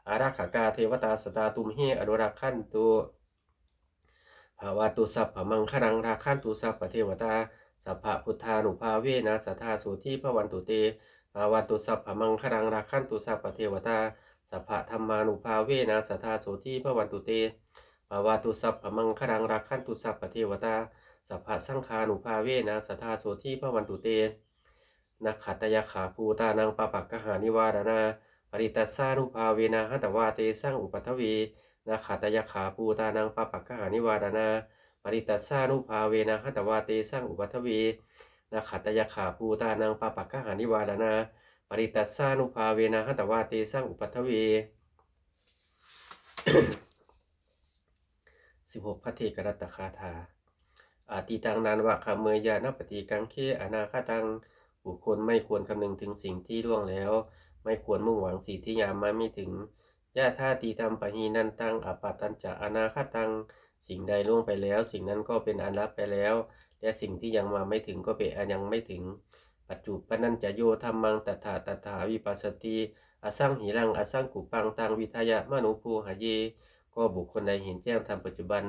ārakkhakā devatā sadā tumhe anurakkhantu. Bhavatu sabbamaṅgalaṃ rakkhantu sabbadevatā sabbabuddhānubhāvena sadā sotthī bhavantu te. Bhavatu sabbamaṅgalaṃ rakkhantu sabbadevatā sabbadhammānubhāvena sadā sotthī bhavantu te. Bhavatu sabbamaṅgalaṃ rakkhantu sabbadevatā sabbasaṅghānubhāvena sadā sotthī bhavantu te. Nakkhattayakkhabhūtānaṃ pāpaggahanivāraṇā parittassānubhāvena hantvā tesaṃ upaddave. Nakkhattayakkhabhūtānaṃ pāpaggahanivāraṇā parittassānubhāvena hantvā tesaṃ upaddave. Nakkhattayakkhabhūtānaṃ pāpaggahanivāraṇā parittassānubhāvena hantvā tesaṃ upaddave. สิบหก ภัทเทกรัตตคาถา Atītaṃ nānvāgameyya nappaṭikaṅkhe anāgataṃ. บุคคลไม่ควรคำนึงถึงสิ่งที่ล่วงแล้ว ไม่ควรมุ่งหวังสิ่งที่ยังมาไม่ถึง Yadatītampahīnantaṃ appattañca anāgataṃ. สิ่งใดล่วงไปแล้ว สิ่งนั้นก็เป็นอันละไปแล้ว และสิ่งที่ยังมาไม่ถึงก็เป็นอันยังไม่ถึง Paccuppannañca yo dhammaṃ tattha tattha vipassati asaṃhiraṃ asaṅkuppaṃ taṃ vidhāya manubrūhaye. ก็บุคคลใดเห็นแจ้งธรรมปัจจุบัน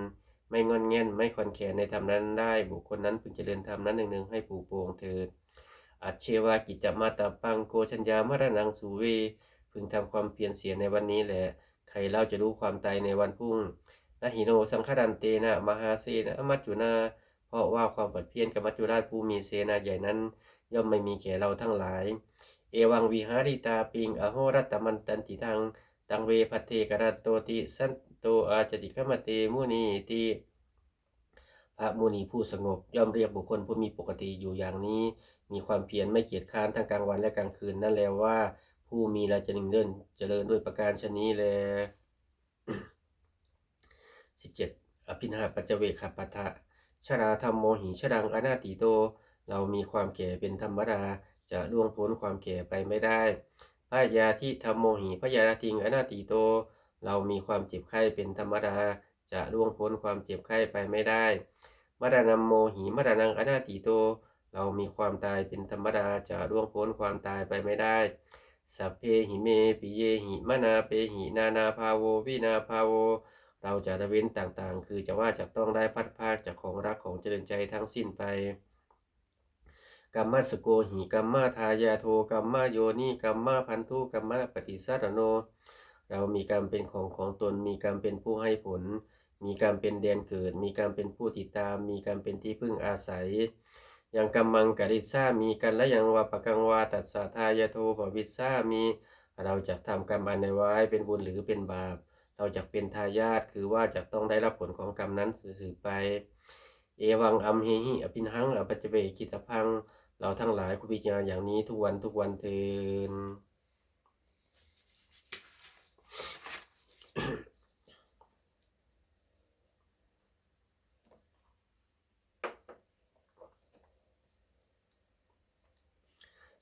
ไม่ง่อนแง่น ไม่คลอนแคลนในธรรมนั้นได้ บุคคลนั้นพึงเจริญธรรมนั้นเนืองๆ ให้ปรุโปร่งเถิด Ajjeva kiccamātappaṃ ko jaññā maraṇaṃ suve. พึงทำความเพียรเสียในวันนี้แล ใครเล่าจะรู้ความตายในวันพรุ่ง Na hi no saṅgarantena mahāsenamajjunā. เพราะว่าความผัดเพี้ยนกับมัจจุราชผู้มีเสนาใหญ่นั้น ย่อมไม่มีแก่เราทั้งหลาย Evaṃvihāritāpiṃ ahorattamatanditaṃ taṃ ve bhaddekarattoti santo ācikkamate munīti. พระมุนีผู้สงบย่อมเรียกบุคคลผู้มีปกติอยู่อย่างนี้ มีความเพียรไม่เกียจคร้านทั้งกลางวันและกลางคืนนั้นแลว่า ผู้มีราชดำเนินเจริญด้วยประการฉะนี้แล สิบเจ็ด Abhiṇhapaccavekkhapattha. Jarādhammomhi jaraṃ anatīto. เรามีความแก่เป็นธรรมดา จะล่วงพ้นความแก่ไปไม่ได้ ป Byādhidhammamhi byādhiṃ anatīto. เรามีความเจ็บไข้เป็นธรรมดา จะล่วงพ้นความเจ็บไข้ไปไม่ได้ Maraṇamamhi maraṇaṃ anatīto. เรามีความตายเป็นธรรมดา จะล่วงพ้นความตายไปไม่ได้ Sabbehi me piyehi manāpehi nānābhāvo vinābhāvo. เราจะละเว้นต่างๆ คือจะว่าจะต้องได้พลัดพรากจากของรักของเจริญใจทั้งสิ้นไป Kammassakomhi kammadāyādo kammayoni kammabandhu kammapaṭisaraṇo. เรามีกรรมเป็นของของตน มีกรรมเป็นผู้ให้ผล มีกรรมเป็นแดนเกิด มีกรรมเป็นผู้ติดตาม มีกรรมเป็นที่พึ่งอาศัย Yaṃ kammaṃ karissāmi kalyāṇaṃ vā pāpakaṃ vā tassa dāyādo bhavissāmi. เราจะทำกรรมอันใดไว้ เป็นบุญหรือเป็นบาป เราจะเป็นทายาท คือว่าจะต้องได้รับผลของกรรมนั้นสืบไป Evaṃ amhehi abhiṇhaṃ apaccavekkhitabbaṃ. เราทั้งหลายควรพิจารณาอย่างนี้ทุกวันทุกวันเทอญ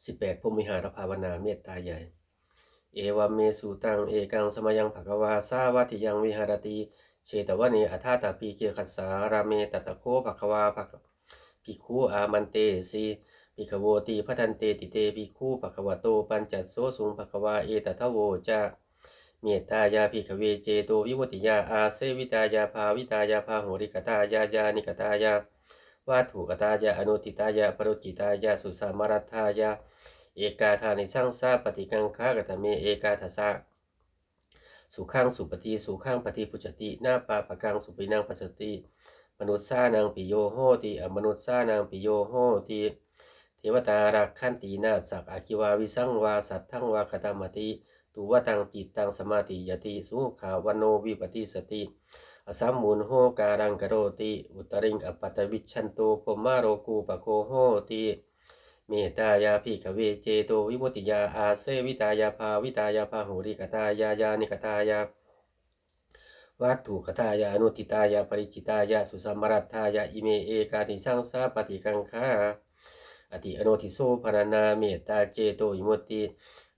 สิบแปด พรหมวิหารภาวนา เมตตาใหญ่ Evaṃ me sutaṃ. Ekaṃ samayaṃ bhagavā sāvatthiyaṃ viharati jetavane anāthapiṇḍikassa ārāme. Tatra kho bhagavā bhag- bhikkhū āmantesi. Bhikkhavoti. Bhadanteti te bhikkhū bhagavato paccassosuṃ. Bhagavā etadavoca. Mettāya bhikkhave cetovimuttiyā āsevitāya bhāvitāya bahulīkatāya yānīkatāya vatthugatāya anuṭṭhitāya paricitāya susamāraddhāya ekādanisaṃsā paṭikaṅkhā. Katame ekādasa. Sukhaṃ supati, sukhaṃ paṭibujjhati, na pāpakaṃ supinaṃ passati, manussānaṃ piyo hoti, amanussānaṃ piyo hoti, devatā rakkhanti, nāssa aggi vā visaṃ vā satthaṃ vā kataṃ vāti, tuvaṭaṃ cittaṃ samādhiyati, sukhavaṇṇo vipassati, asammūḷho kālaṃ karoti, uttariṃ appaṭivijjhanto brahmalokūpago hoti. Mettāya bhikkhave cetovimuttiyā āsevitāya bhāvitāya bahulīkatāya yānīkatāya vatthugatāya anuṭṭhitāya paricitāya susamāraddhāya ime ekādanisaṃsā paṭikaṅkhā. Atthi anodhiso pharaṇā mettā cetovimutti.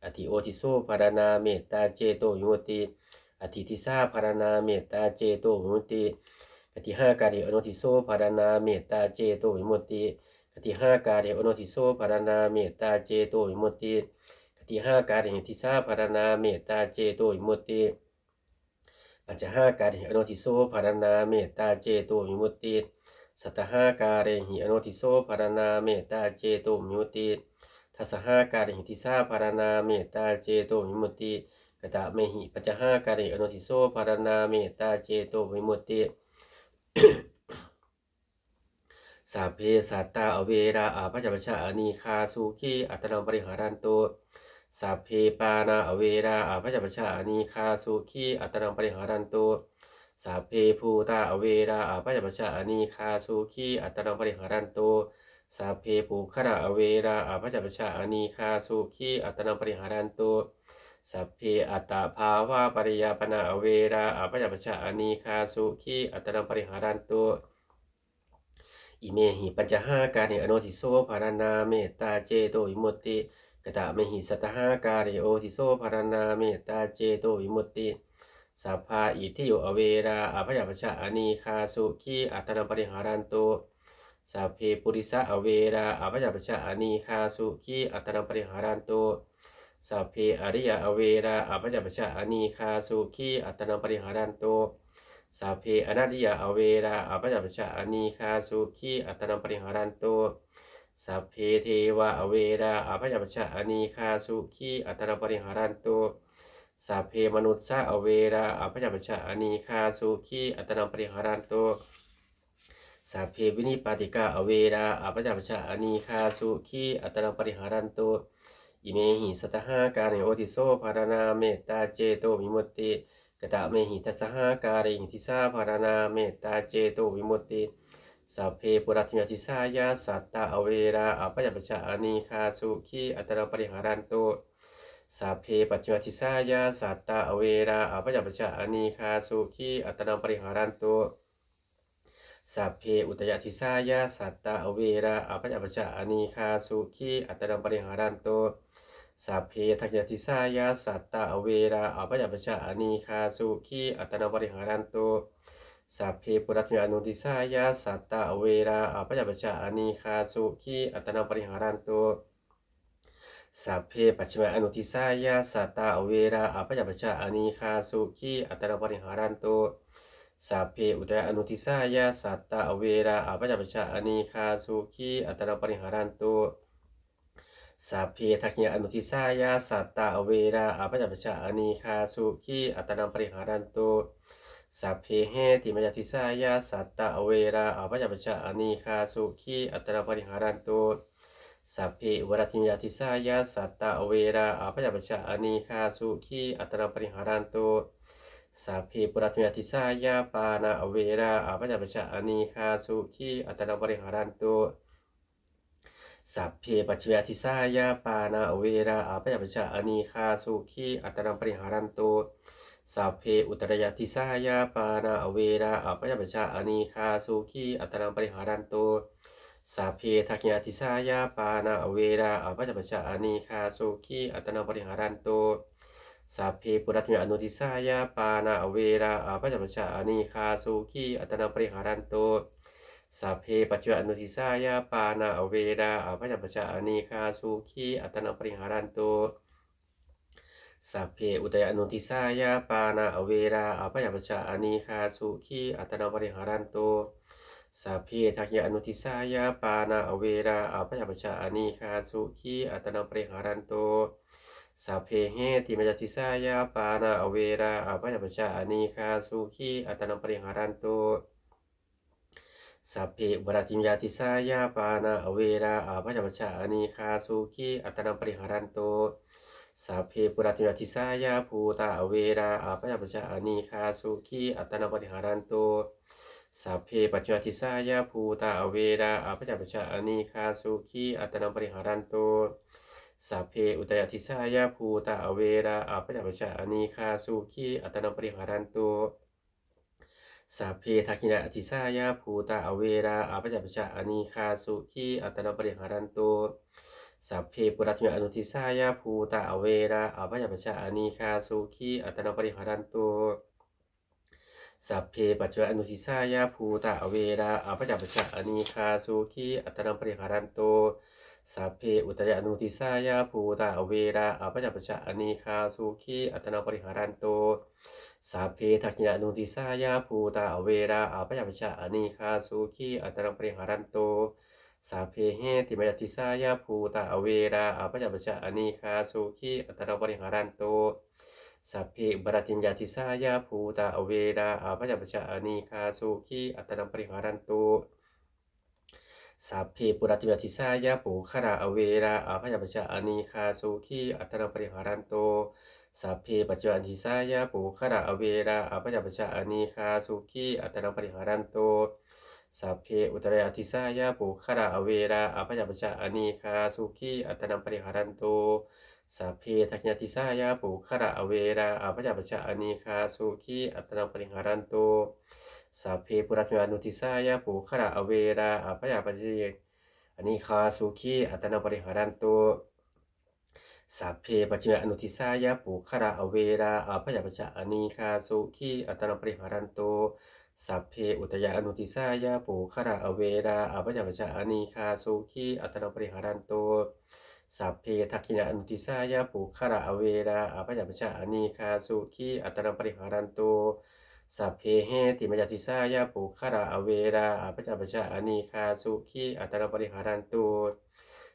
Atthi odhiso pharaṇā mettā cetovimutti. Atthi disā pharaṇā mettā cetovimutti. Katihākāri anodhiso pharaṇā mettā cetovimutti. Katihākāri anodhiso pharaṇā mettā cetovimutti. Katihākāri disā pharaṇā mettā cetovimutti. Pañcahākāri anodhiso pharaṇā mettā cetovimutti. Sattahākāri anodhiso pharaṇā mettā cetovimutti. Dasahākāri disā pharaṇā mettā cetovimutti. Katamehi pañcahākāri anodhiso pharaṇā mettā cetovimutti. Sabbe sattā averā abyāpajjhā anīghā sukhī attānaṃ pariharantu. Sabbe pāṇā averā abyāpajjhā anīghā sukhī attānaṃ pariharantu. Sabbe bhūtā averā abyāpajjhā anīghā sukhī attānaṃ pariharantu. Sabbe puggalā averā abyāpajjhā anīghā sukhī attānaṃ pariharantu. Sabbe attabhāvapariyāpannā averā abyāpajjhā anīghā sukhī attānaṃ pariharantu. Imehi pañcahākāri anodhiso pharaṇā mettā cetovimutti. Katamehi sattahākāri odhiso pharaṇā mettā cetovimutti. Sabbā itthiyo averā abyāpajjhā anīghā sukhī attānaṃ pariharantu. Sabbe purisā averā abyāpajjhā anīghā sukhī attānaṃ pariharantu. Sabbe ariyā averā abyāpajjhā anīghā sukhī attānaṃ pariharantu. Sabbe anariyā averā abyāpajjhā anīghā sukhī attānaṃ pariharantu. Sabbe devā averā abyāpajjhā anīghā sukhī attānaṃ pariharantu. Sabbe manussā averā abyāpajjhā anīghā sukhī attānaṃ pariharantu. Sabbe vinipātikā averā abyāpajjhā anīghā sukhī attānaṃ pariharantu. Imehi sattahākāri odhiso pharaṇā mettā cetovimutti. Katamehi dasahākāri disā pharaṇā mettā cetovimutti. Sabbe puratthimā disāya sattā averā abyāpajjhā anīghā sukhī attānaṃ pariharantu. Sabbe pacchimā disāya sattā averā abyāpajjhā anīghā sukhī attānaṃ pariharantu. Sabbe uttara disāya sattā averā abyāpajjhā anīghā sukhī attānaṃ pariharantu. Sabbe dakkhiṇadisāya sattā averā abyāpajjhā anīghā sukhī attānaṃ pariharantu. Sabbe purimasmiṃ anudisāya sattā averā abyāpajjhā anīghā sukhī attānaṃ pariharantu. Sabbe pacchimamaṃ anudisāya sattā averā abyāpajjhā anīghā sukhī attānaṃ pariharantu. Sabbe uttaraṃ anudisāya sattā averā abyāpajjhā anīghā sukhī attānaṃ pariharantu. Sabbe dakkhiṇaṃ anudisāya sattā averā abyāpajjhā anīghā sukhī attānaṃ pariharantu. Sabbe heṭṭhimaṃ anudisāya sattā averā abyāpajjhā anīghā sukhī attānaṃ pariharantu. Sabbe uparattimaṃ anudisāya sattā averā abyāpajjhā anīghā sukhī attānaṃ pariharantu. Sabbe purattimaṃ anudisāya pāṇā averā abyāpajjhā anīghā sukhī attānaṃ pariharantu. Sabbe pacchimamaṃ anudisāya pāṇā averā abyāpajjhā anīghā sukhī attānaṃ pariharantu. Sabbe uttaraṃ anudisāya pāṇā averā abyāpajjhā anīghā sukhī attānaṃ pariharantu. Sabbe dakkhiṇaṃ anudisāya pāṇā averā abyāpajjhā anīghā sukhī attānaṃ pariharantu. Sabbe purattimaṃ anudisāya pāṇā averā abyāpajjhā anīghā sukhī attānaṃ pariharantu. Sabbe pacchimamaṃ anudisāya pāṇā averā abyāpajjhā anīghā sukhī attānaṃ pariharantu. Sabbe uttaraṃ anudisāya pāṇā averā abyāpajjhā anīghā sukhī attānaṃ pariharantu. Sabbe dakkhiṇaṃ anudisāya pāṇā averā abyāpajjhā anīghā sukhī attānaṃ pariharantu. Sabbe heṭṭhimaṃ anudisāya pāṇā averā abyāpajjhā anīghā sukhī attānaṃ pariharantu. Sabbe uparattimaṃ anudisāya pāṇā averā abyāpajjhā anīghā sukhī attānaṃ pariharantu. Sabbe purattimaṃ anudisāya bhūtā averā abyāpajjhā anīghā sukhī attānaṃ pariharantu. Sabbe pacchimamaṃ anudisāya bhūtā averā abyāpajjhā anīghā sukhī attānaṃ pariharantu. Sabbe uttaraṃ anudisāya bhūtā averā abyāpajjhā anīghā sukhī attānaṃ pariharantu. Sabbe dakkhiṇaṃ anudisāya bhūtā averā abyāpajjhā anīghā sukhī attānaṃ pariharantu. Sabbe purattimaṃ anudisāya bhūtā averā abyāpajjhā anīghā sukhī attānaṃ pariharantu. Sabbe pacchimamaṃ anudisāya bhūtā averā abyāpajjhā anīghā sukhī attānaṃ pariharantu. Sabbe uttaraṃ anudisāya bhūtā averā abyāpajjhā anīghā sukhī attānaṃ pariharantu. Sabbe dakkhiṇaṃ anudisāya bhūtā averā abyāpajjhā anīghā sukhī attānaṃ pariharantu. Sabbe heṭṭhimaṃ anudisāya bhūtā averā abyāpajjhā anīghā sukhī attānaṃ pariharantu. Sabbe uparattimaṃ anudisāya bhūtā averā abyāpajjhā anīghā sukhī attānaṃ pariharantu. Sabbe purattimaṃ anudisāya puggalā averā abyāpajjhā anīghā sukhī attānaṃ pariharantu. Sabbe pacchimamaṃ anudisāya puggalā averā abyāpajjhā anīghā sukhī attānaṃ pariharantu. Sabbe uttaraṃ anudisāya puggalā averā abyāpajjhā anīghā sukhī attānaṃ pariharantu. Sabbe dakkhiṇaṃ anudisāya puggalā averā abyāpajjhā anīghā sukhī attānaṃ pariharantu. Sabbe purattimaṃ anudisāya puggalā averā abyāpajjhā anīghā sukhī attānaṃ pariharantu. Sabbe pacchimamaṃ anudisāya puggalā averā abyāpajjhā anīghā sukhī attānaṃ pariharantu. Sabbe uttaraṃ anudisāya puggalā averā abyāpajjhā anīghā sukhī attānaṃ pariharantu. Sabbe dakkhiṇaṃ anudisāya puggalā averā abyāpajjhā anīghā sukhī attānaṃ pariharantu. Sabbe heṭṭhimaṃ anudisāya puggalā averā abyāpajjhā anīghā sukhī attānaṃ pariharantu.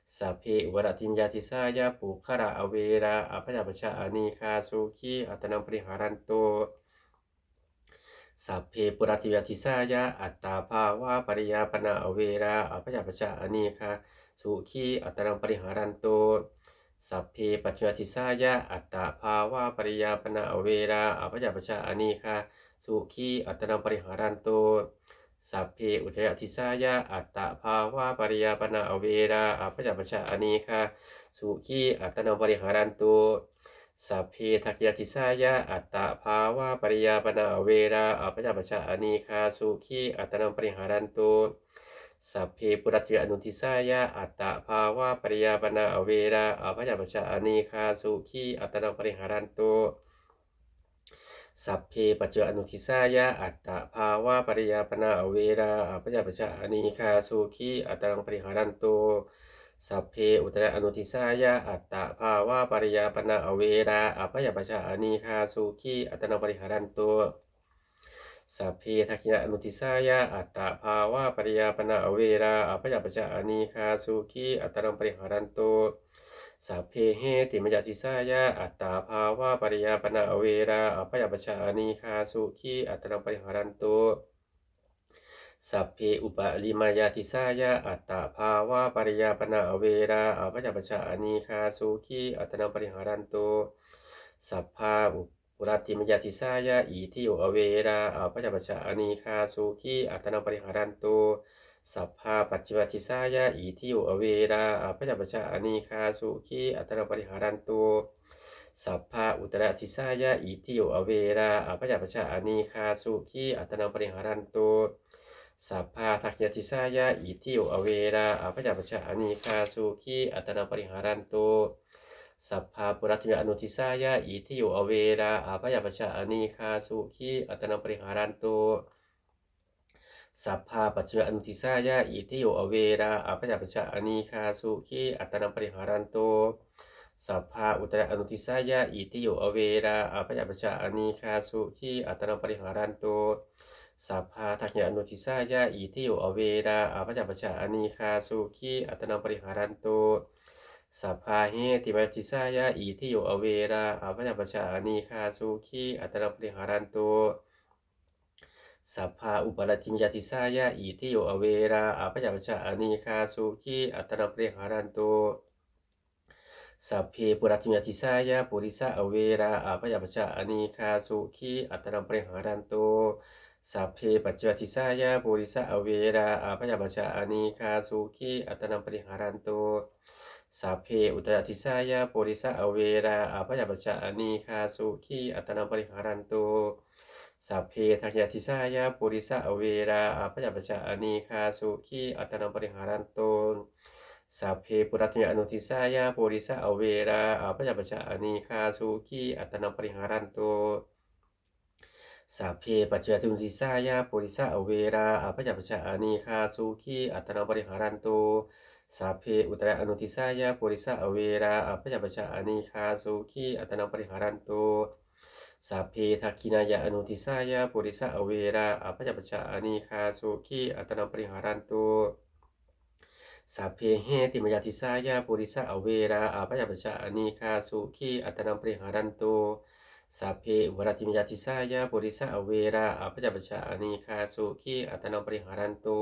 Sabbe uparattimaṃ anudisāya puggalā averā abyāpajjhā anīghā sukhī attānaṃ pariharantu. Sabbe purattimaṃ anudisāya attabhāvapariyāpannā averā abyāpajjhā anīghā sukhī attānaṃ pariharantu. Sabbe pacchimamaṃ anudisāya attabhāvapariyāpannā averā abyāpajjhā anīghā sukhī attānaṃ pariharantu. Sabbe uttaraṃ anudisāya attabhāvapariyāpannā averā abyāpajjhā anīghā sukhī attānaṃ pariharantu. Sabbe dakkhiṇaṃ anudisāya attabhāvapariyāpannā averā abyāpajjhā anīghā sukhī attānaṃ pariharantu. Sabbe pūrentu saṅkappā, cando raso yathā, maṇi jotiraso yathā. Sabbītiyo vivajjantu, sabbarogo vinassatu, māra mitehi vibhavantu. Sabbe pacchimañca disāya aṭṭha bāhāya parikkhāraṇā averā abyāpajjhā anīghā sukhī attānaṃ pariharantu. Sabbe uttarañca disāya aṭṭha bāhāya parikkhāraṇā averā abyāpajjhā anīghā sukhī attānaṃ pariharantu. Sabbe dakkhiṇañca disāya aṭṭha bāhāya parikkhāraṇā averā abyāpajjhā anīghā sukhī attānaṃ pariharantu. Sabbe heṭṭhimañca disāya aṭṭha bāhāya parikkhāraṇā averā abyāpajjhā anīghā sukhī attānaṃ pariharantu. Sabbe uparimamañca disāya aṭṭha bāhāya parikkhāraṇā averā abyāpajjhā anīghā sukhī attānaṃ pariharantu. Sabbā u- puratthimāya disāya itthiyo averā abyāpajjhā anīghā sukhī attānaṃ pariharantu. Sabbā pacchimāya disāya itthiyo averā abyāpajjhā anīghā sukhī attānaṃ pariharantu. Sabbā uttarañca disāya itthiyo averā abyāpajjhā anīghā sukhī attānaṃ pariharantu. Sabbā dakkhiṇañca disāya itthiyo averā abyāpajjhā anīghā sukhī attānaṃ pariharantu. Sabbā puratthimāya disāya itthiyo averā abyāpajjhā anīghā sukhī attānaṃ pariharantu. Sabbā pacchimāya disāya itthiyo averā abyāpajjhā anīghā sukhī attānaṃ pariharantu. Sabbā uttarañca disāya itthiyo averā abyāpajjhā anīghā sukhī attānaṃ pariharantu. Sabbā dakkhiṇañca disāya itthiyo averā abyāpajjhā anīghā sukhī attānaṃ pariharantu. Sabbā heṭṭhimañca disāya itthiyo averā abyāpajjhā anīghā sukhī attānaṃ pariharantu. Sabbā uparatthimāya disāya itthiyo averā abyāpajjhā anīghā sukhī attānaṃ pariharantu. Sabbe puratthimāya disāya purisā averā abyāpajjhā anīghā sukhī attānaṃ pariharantu. Sabbe pacchimāya disāya purisā averā abyāpajjhā anīghā sukhī attānaṃ pariharantu. Sabbe uttarañca disāya purisā averā abyāpajjhā anīghā sukhī attānaṃ pariharantu. Sabbe dakkhiṇañca disāya purisā averā abyāpajjhā anīghā sukhī attānaṃ pariharantu. Sabbe puratthimāya disāya purisā averā abyāpajjhā anīghā sukhī attānaṃ pariharantu. Sabbe pacchimāya disāya purisā averā abyāpajjhā anīghā sukhī attānaṃ pariharantu. Sabbe uttarañca disāya purisā averā abyāpajjhā anīghā sukhī attānaṃ pariharantu. Sabbe dakkhiṇāya disāya purisā averā abyāpajjhā anīghā sukhī attānaṃ pariharantu. Sabbe heṭṭhimañca disāya purisā averā abyāpajjhā anīghā sukhī attānaṃ pariharantu. Sabbe uparatthimāya disāya purisā averā abyāpajjhā anīghā sukhī attānaṃ pariharantu.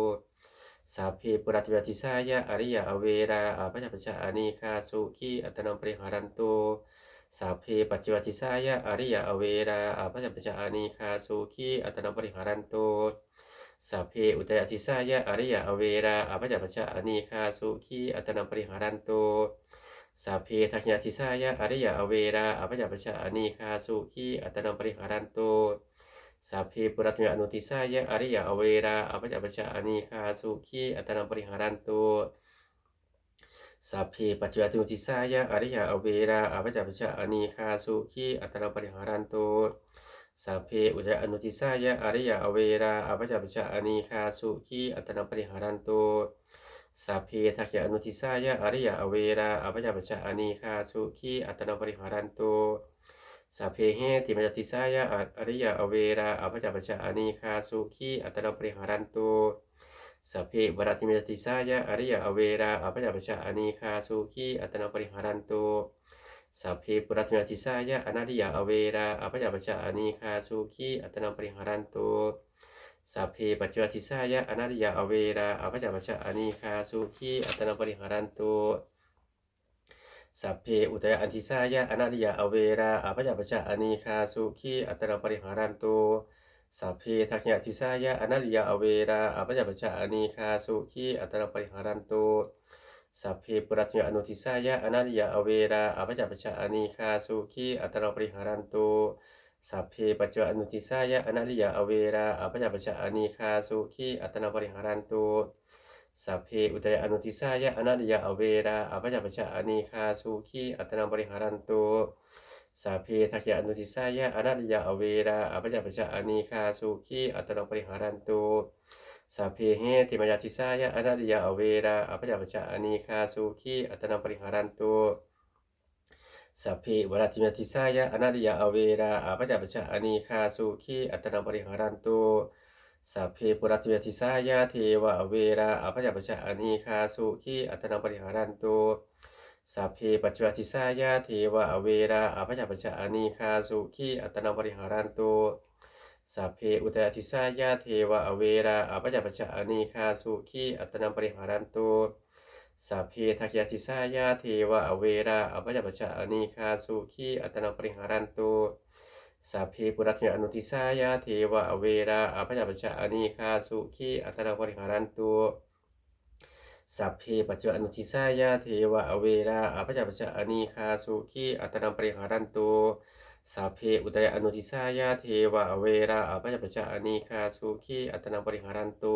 Sabbe puratthimāya disāya ariyā averā abyāpajjhā anīghā sukhī attānaṃ pariharantu. Sabbe pacchimāya disāya ariyā averā abyāpajjhā anīghā sukhī attānaṃ pariharantu. Sabbe uttarañca disāya ariyā averā abyāpajjhā anīghā sukhī attānaṃ pariharantu. Sabbe dakkhiṇāya disāya ariyā averā abyāpajjhā anīghā sukhī attānaṃ pariharantu. Sabbe puratthimāya disāya ariyā averā abyāpajjhā anīghā sukhī attānaṃ pariharantu. Sabbe pacchimāya disāya ariyā averā abyāpajjhā anīghā sukhī attānaṃ pariharantu. Sabbe uttarañca disāya ariyā averā abyāpajjhā anīghā sukhī attānaṃ pariharantu. Sabbe dakkhiṇāya disāya ariyā averā abyāpajjhā anīghā sukhī attānaṃ pariharantu. Sabbe heṭṭhimañca disāya a- ariyā averā abyāpajjhā anīghā sukhī attānaṃ pariharantu. Sabbe uparatthimāya disāya ariyā averā abyāpajjhā anīghā sukhī attānaṃ pariharantu. Sabbe puratthimāya disāya anariyā averā abyāpajjhā anīghā sukhī attānaṃ pariharantu. Sabbe pacchimāya disāya anariyā averā abyāpajjhā anīghā sukhī attānaṃ pariharantu. Sabbe uttarañca disāya anariyā averā abyāpajjhā anīghā sukhī attānaṃ pariharantu. Sabbe dakkhiṇāya disāya anariyā averā abyāpajjhā anīghā sukhī attānaṃ pariharantu. Sabbe puratthimāya disāya anariyā averā abyāpajjhā anīghā sukhī attānaṃ pariharantu. Sabbe pacchimāya disāya anariyā averā abyāpajjhā anīghā sukhī attānaṃ pariharantu. Sabbe uttarāya anudisāya anariyā averā abyāpajjhā anīghā sukhī attānaṃ pariharantu. Sabbe dakkhiṇāya anudisāya anariyā averā abyāpajjhā anīghā sukhī attānaṃ pariharantu. Sabbe heṭṭhimāya disāya anariyā averā abyāpajjhā anīghā sukhī attānaṃ pariharantu. Sabbe uparatthimāya disāya anariyā averā abyāpajjhā anīghā sukhī attānaṃ pariharantu. Sabbe puratthimāya disāya devā averā abyāpajjhā anīghā sukhī attānaṃ pariharantu. Sabbe pacchimāya disāya devā averā abyāpajjhā anīghā sukhī attānaṃ pariharantu. Sabbe uttarāya disāya devā averā abyāpajjhā anīghā sukhī attānaṃ pariharantu. Sabbe dakkhiṇāya disāya devā averā abyāpajjhā anīghā sukhī attānaṃ pariharantu. Sabbe puratthimāya anudisāya devā averā abyāpajjhā anīghā sukhī attānaṃ pariharantu. Sabbe pacchimāya anudisāya devā averā abyāpajjhā anīghā sukhī attānaṃ pariharantu. Sabbe uttarāya anudisāya devā averā abyāpajjhā anīghā sukhī attānaṃ pariharantu.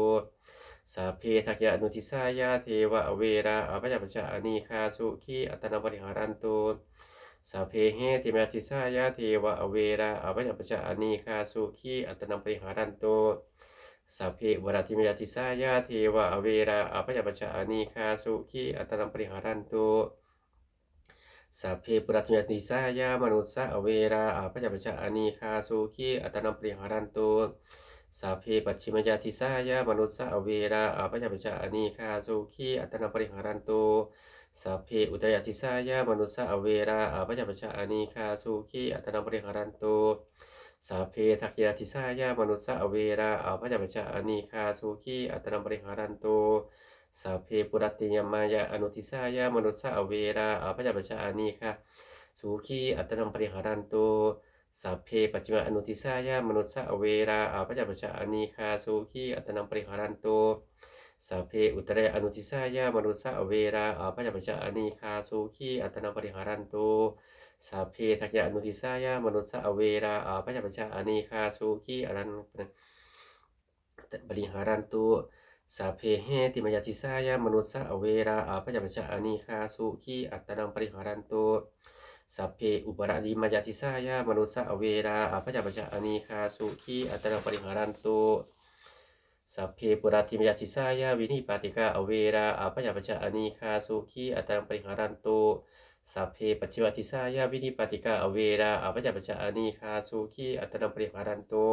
Sabbe dakkhiṇāya anudisāya devā averā abyāpajjhā anīghā sukhī attānaṃ pariharantu. Sabbe heṭṭhimāya disāya devā averā abyāpajjhā anīghā sukhī attānaṃ pariharantu. Sabbe uparatthimāya disāya devā averā abyāpajjhā anīghā sukhī attānaṃ pariharantu. Sabbe puratthimāya disāya manussā averā abyāpajjhā anīghā sukhī attānaṃ pariharantu. Sabbe pacchimāya disāya manussā averā abyāpajjhā anīghā sukhī attānaṃ pariharantu. Sabbe uttarāya disāya manussā averā abyāpajjhā anīghā sukhī attānaṃ pariharantu. Sabbe dakkhiṇāya disāya manussā averā abyāpajjhā anīghā sukhī attānaṃ pariharantu. Sabbe puratthimāya anudisāya manussā averā abyāpajjhā anīghā sukhī attānaṃ pariharantu. Sabbe pacchimāya anudisāya manussā averā abyāpajjhā anīghā sukhī attānaṃ pariharantu. Sabbe uttarāya anudisāya manussā averā abyāpajjhā anīghā sukhī attānaṃ pariharantu. Sabbe dakkhiṇāya anudisāya manussā averā abyāpajjhā anīghā sukhī attānaṃ pariharantu. Sabbe heṭṭhimāya disāya manussā averā abyāpajjhā anīghā sukhī attānaṃ pariharantu. Sabbe uparatthimāya disāya manussā averā abyāpajjhā anīghā sukhī attānaṃ pariharantu. Sabbe puratthimāya disāya vinipātikā averā abyāpajjhā anīghā sukhī attānaṃ pariharantu. Sabbe pacchimāya disāya vinipātikā averā abyāpajjhā anīghā sukhī attānaṃ pariharantu.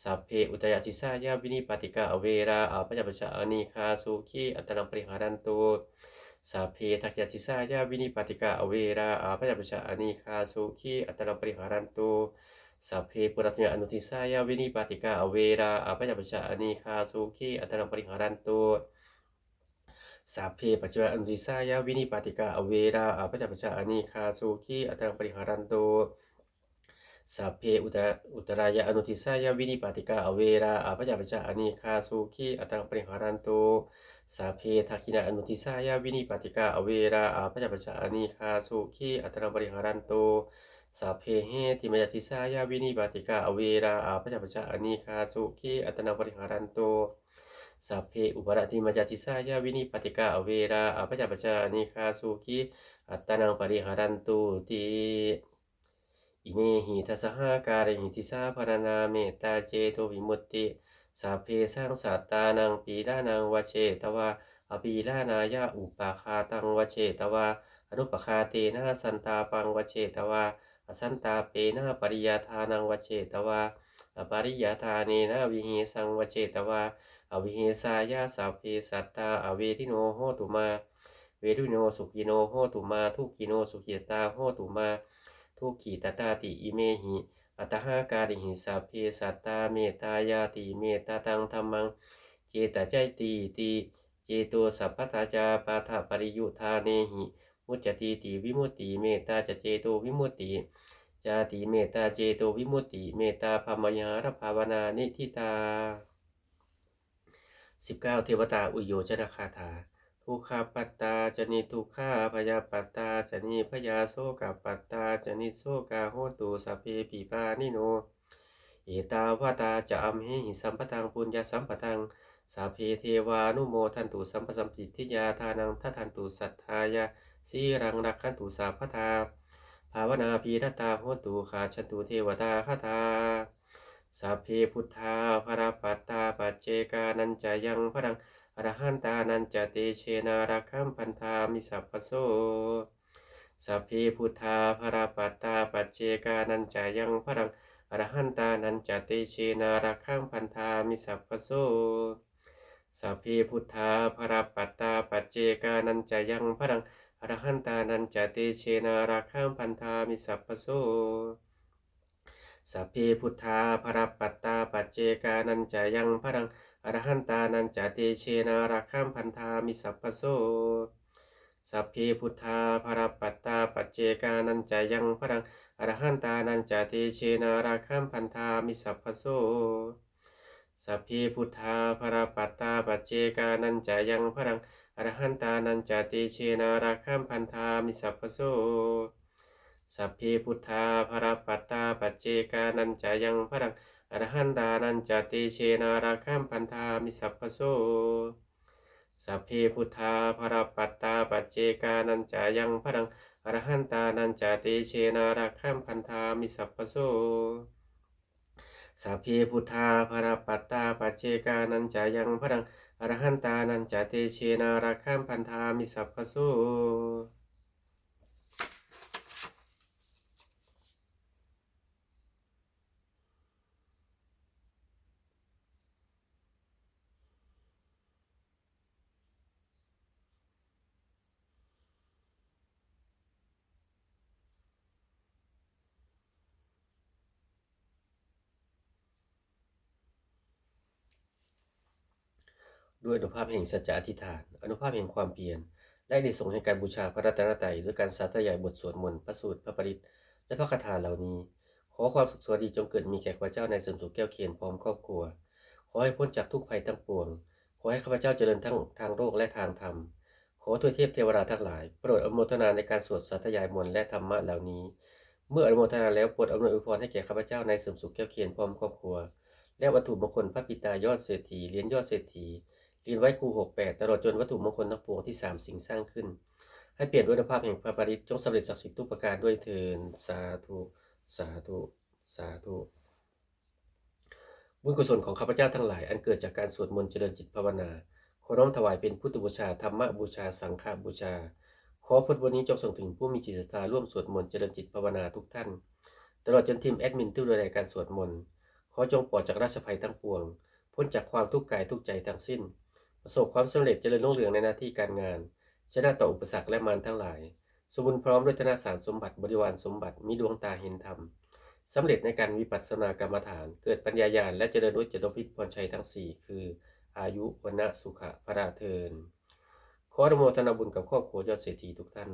Sabbe uttarāya disāya vinipātikā averā abyāpajjhā anīghā sukhī attānaṃ pariharantu. Sabbe dakkhiṇāya disāya vinipātikā averā abyāpajjhā anīghā sukhī attānaṃ pariharantu. Sabbe puratthimāya anudisāya vinipātikā averā abyāpajjhā anīghā sukhī attānaṃ pariharantu. Sabbe pacchimāya anudisāya vinipātikā averā abyāpajjhā anīghā sukhī attānaṃ pariharantu. Sabbe uta-, uttarāya anudisāya vinipātikā averā abyāpajjhā anīghā sukhī attānaṃ pariharantu. Sabbe dakkhiṇāya anudisāya vinipātikā averā abyāpajjhā anīghā sukhī attānaṃ pariharantu. Sabbe heṭṭhimāya disāya vinipātikā averā abyāpajjhā anīghā sukhī attānaṃ pariharantu. Sabbe uparatthimāya disāya vinipātikā averā abyāpajjhā anīghā sukhī attānaṃ pariharantu ti. Imehi dasahākārehi disāpharaṇā mettācetovimutti. Sabbesaṃ sattānaṃ pīḷanaṃ vajetvā apīḷanāya, upaghātaṃ vajetvā anupaghātena, santāpaṃ vajetvā asantāpena, pariyādānaṃ vajetvā apariyādānena, vihesaṃ vajetvā avihesāya. Sabbe sattā averino hontu mā verino, sukhino hontu mā dukkhino, sukhitattā hontu mā dukkhitattāti. Imehi aṭṭhahākārehi sabbe sattā mettāya ti. Mettādaṃ dhammaṃ cetayatīti ceto sabbadā ca padapariyuṭṭhānehi muccatīti vimutti. Mettā ca cetovimutti cāti. Mettācetovimutti. Mettābrahmavihārabhāvanā niṭṭhitā. สิบเก้า เทวตาอุยโยชนคาถา Dukkhappattā ca niddukkhā, bhayappattā ca nibbhayā, sokappattā ca nissokā, hontu sabbepi pāṇino. Ettāvatā ca amhehi sambhataṃ puññasampadaṃ sabbe devānumodantu sabbasampattisiddhiyā. Dānaṃ dadantu saddhāya sīlaṃ rakkhantu sabbadā bhāvanābhiratā hontu gacchantu devatāgatā. Sabbe buddhā balappattā paccekānañca yaṃ balaṃ arahantānañca tejena rakkhaṃ bandhāmi sabbaso. Sabbe buddhā balappattā paccekānañca yaṃ balaṃ arahantānañca tejena rakkhaṃ bandhāmi sabbaso. Sabbe buddhā balappattā paccekānañca yaṃ balaṃ arahantānañca tejena rakkhaṃ bandhāmi sabbaso. Sabbe buddhā balappattā paccekānañca yaṃ balaṃ arahantānañca tejena rakkhaṃ bandhāmi sabbaso. Sabbe buddhā balappattā paccekānañca yaṃ balaṃ arahantānañca tejena rakkhaṃ bandhāmi sabbaso. Sabbe buddhā balappattā paccekānañca yaṃ balaṃ arahantānañca tejena rakkhaṃ bandhāmi sabbaso. Sabbe buddhā balappattā paccekānañca yaṃ balaṃ arahantānañca tejena rakkhaṃ bandhāmi sabbaso. Sabbe buddhā balappattā paccekānañca yaṃ balaṃ arahantānañca tejena rakkhaṃ bandhāmi sabbaso. Sabbe buddhā balappattā paccekānañca yaṃ balaṃ arahantānañca tejena rakkhaṃ bandhāmi sabbaso. ด้วยอานุภาพแห่งสัจจะอธิษฐาน อานุภาพแห่งความเพียร และอานิสงส์แห่งการบูชาพระรัตนตรัย ด้วยการสาธยายบทสวดมนต์ พระสูตร พระปริตร และพระคาถาเหล่านี้ ขอความสุขสวัสดีจงเกิดมีแก่ข้าพเจ้านายเสริมสุขแก้วเคนพร้อมครอบครัว ขอให้พ้นจากทุกข์ภัยทั้งปวง ขอให้ข้าพเจ้าเจริญทั้งทางโลกและทางธรรม ขอทวยเทพเทวดาทั้งหลาย โปรดอนุโมทนาในการสวดสาธยายมนต์และธรรมะเหล่านี้ เมื่ออนุโมทนาแล้วโปรดอำนวยอวยพรให้แก่ข้าพเจ้านายเสริมสุขแก้วเคนพร้อมครอบครัว และวัตถุมงคลพระปิดตายอดเศรษฐี เหรียญยอดเศรษฐี เหรียญไหว้ครูหกแปด ตลอดจนวัตถุมงคลทั้งปวงที่สามสิ่งสร้างขึ้น ให้เปี่ยมด้วยอานุภาพแห่งพระปริตร จงสำเร็จศักดิ์สิทธิ์ทุกประการด้วยเทอญ สาธุ สาธุ สาธุ บุญกุศลของข้าพเจ้าทั้งหลายอันเกิดจากการสวดมนต์เจริญจิตภาวนา ขอน้อมถวายเป็นพุทธบูชา ธรรมบูชา สังฆบูชา ขอผลบุญนี้จงส่งถึงผู้มีจิตศรัทธาร่วมสวดมนต์เจริญจิตภาวนาทุกท่าน ตลอดจนทีมแอดมินที่ดูแลการสวดมนต์ ขอจงปลอดจากราชภัยทั้งปวง พ้นจากความทุกข์กายทุกข์ใจทั้งสิ้น ประสบความสำเร็จเจริญรุ่งเรืองในหน้าที่การงาน ชนะต่ออุปสรรคและมารทั้งหลาย สมบูรณ์พร้อมด้วยธนสารสมบัติบริวารสมบัติ มีดวงตาเห็นธรรม สำเร็จในการวิปัสสนากรรมฐาน เกิดปัญญาญาณ และเจริญด้วยจตุรพิธพรชัยทั้งสี่ คือ อายุ วรรณะ สุขะ พละเทอญ ขออนุโมทนาบุญกับครอบครัวยอดเศรษฐีทุกท่าน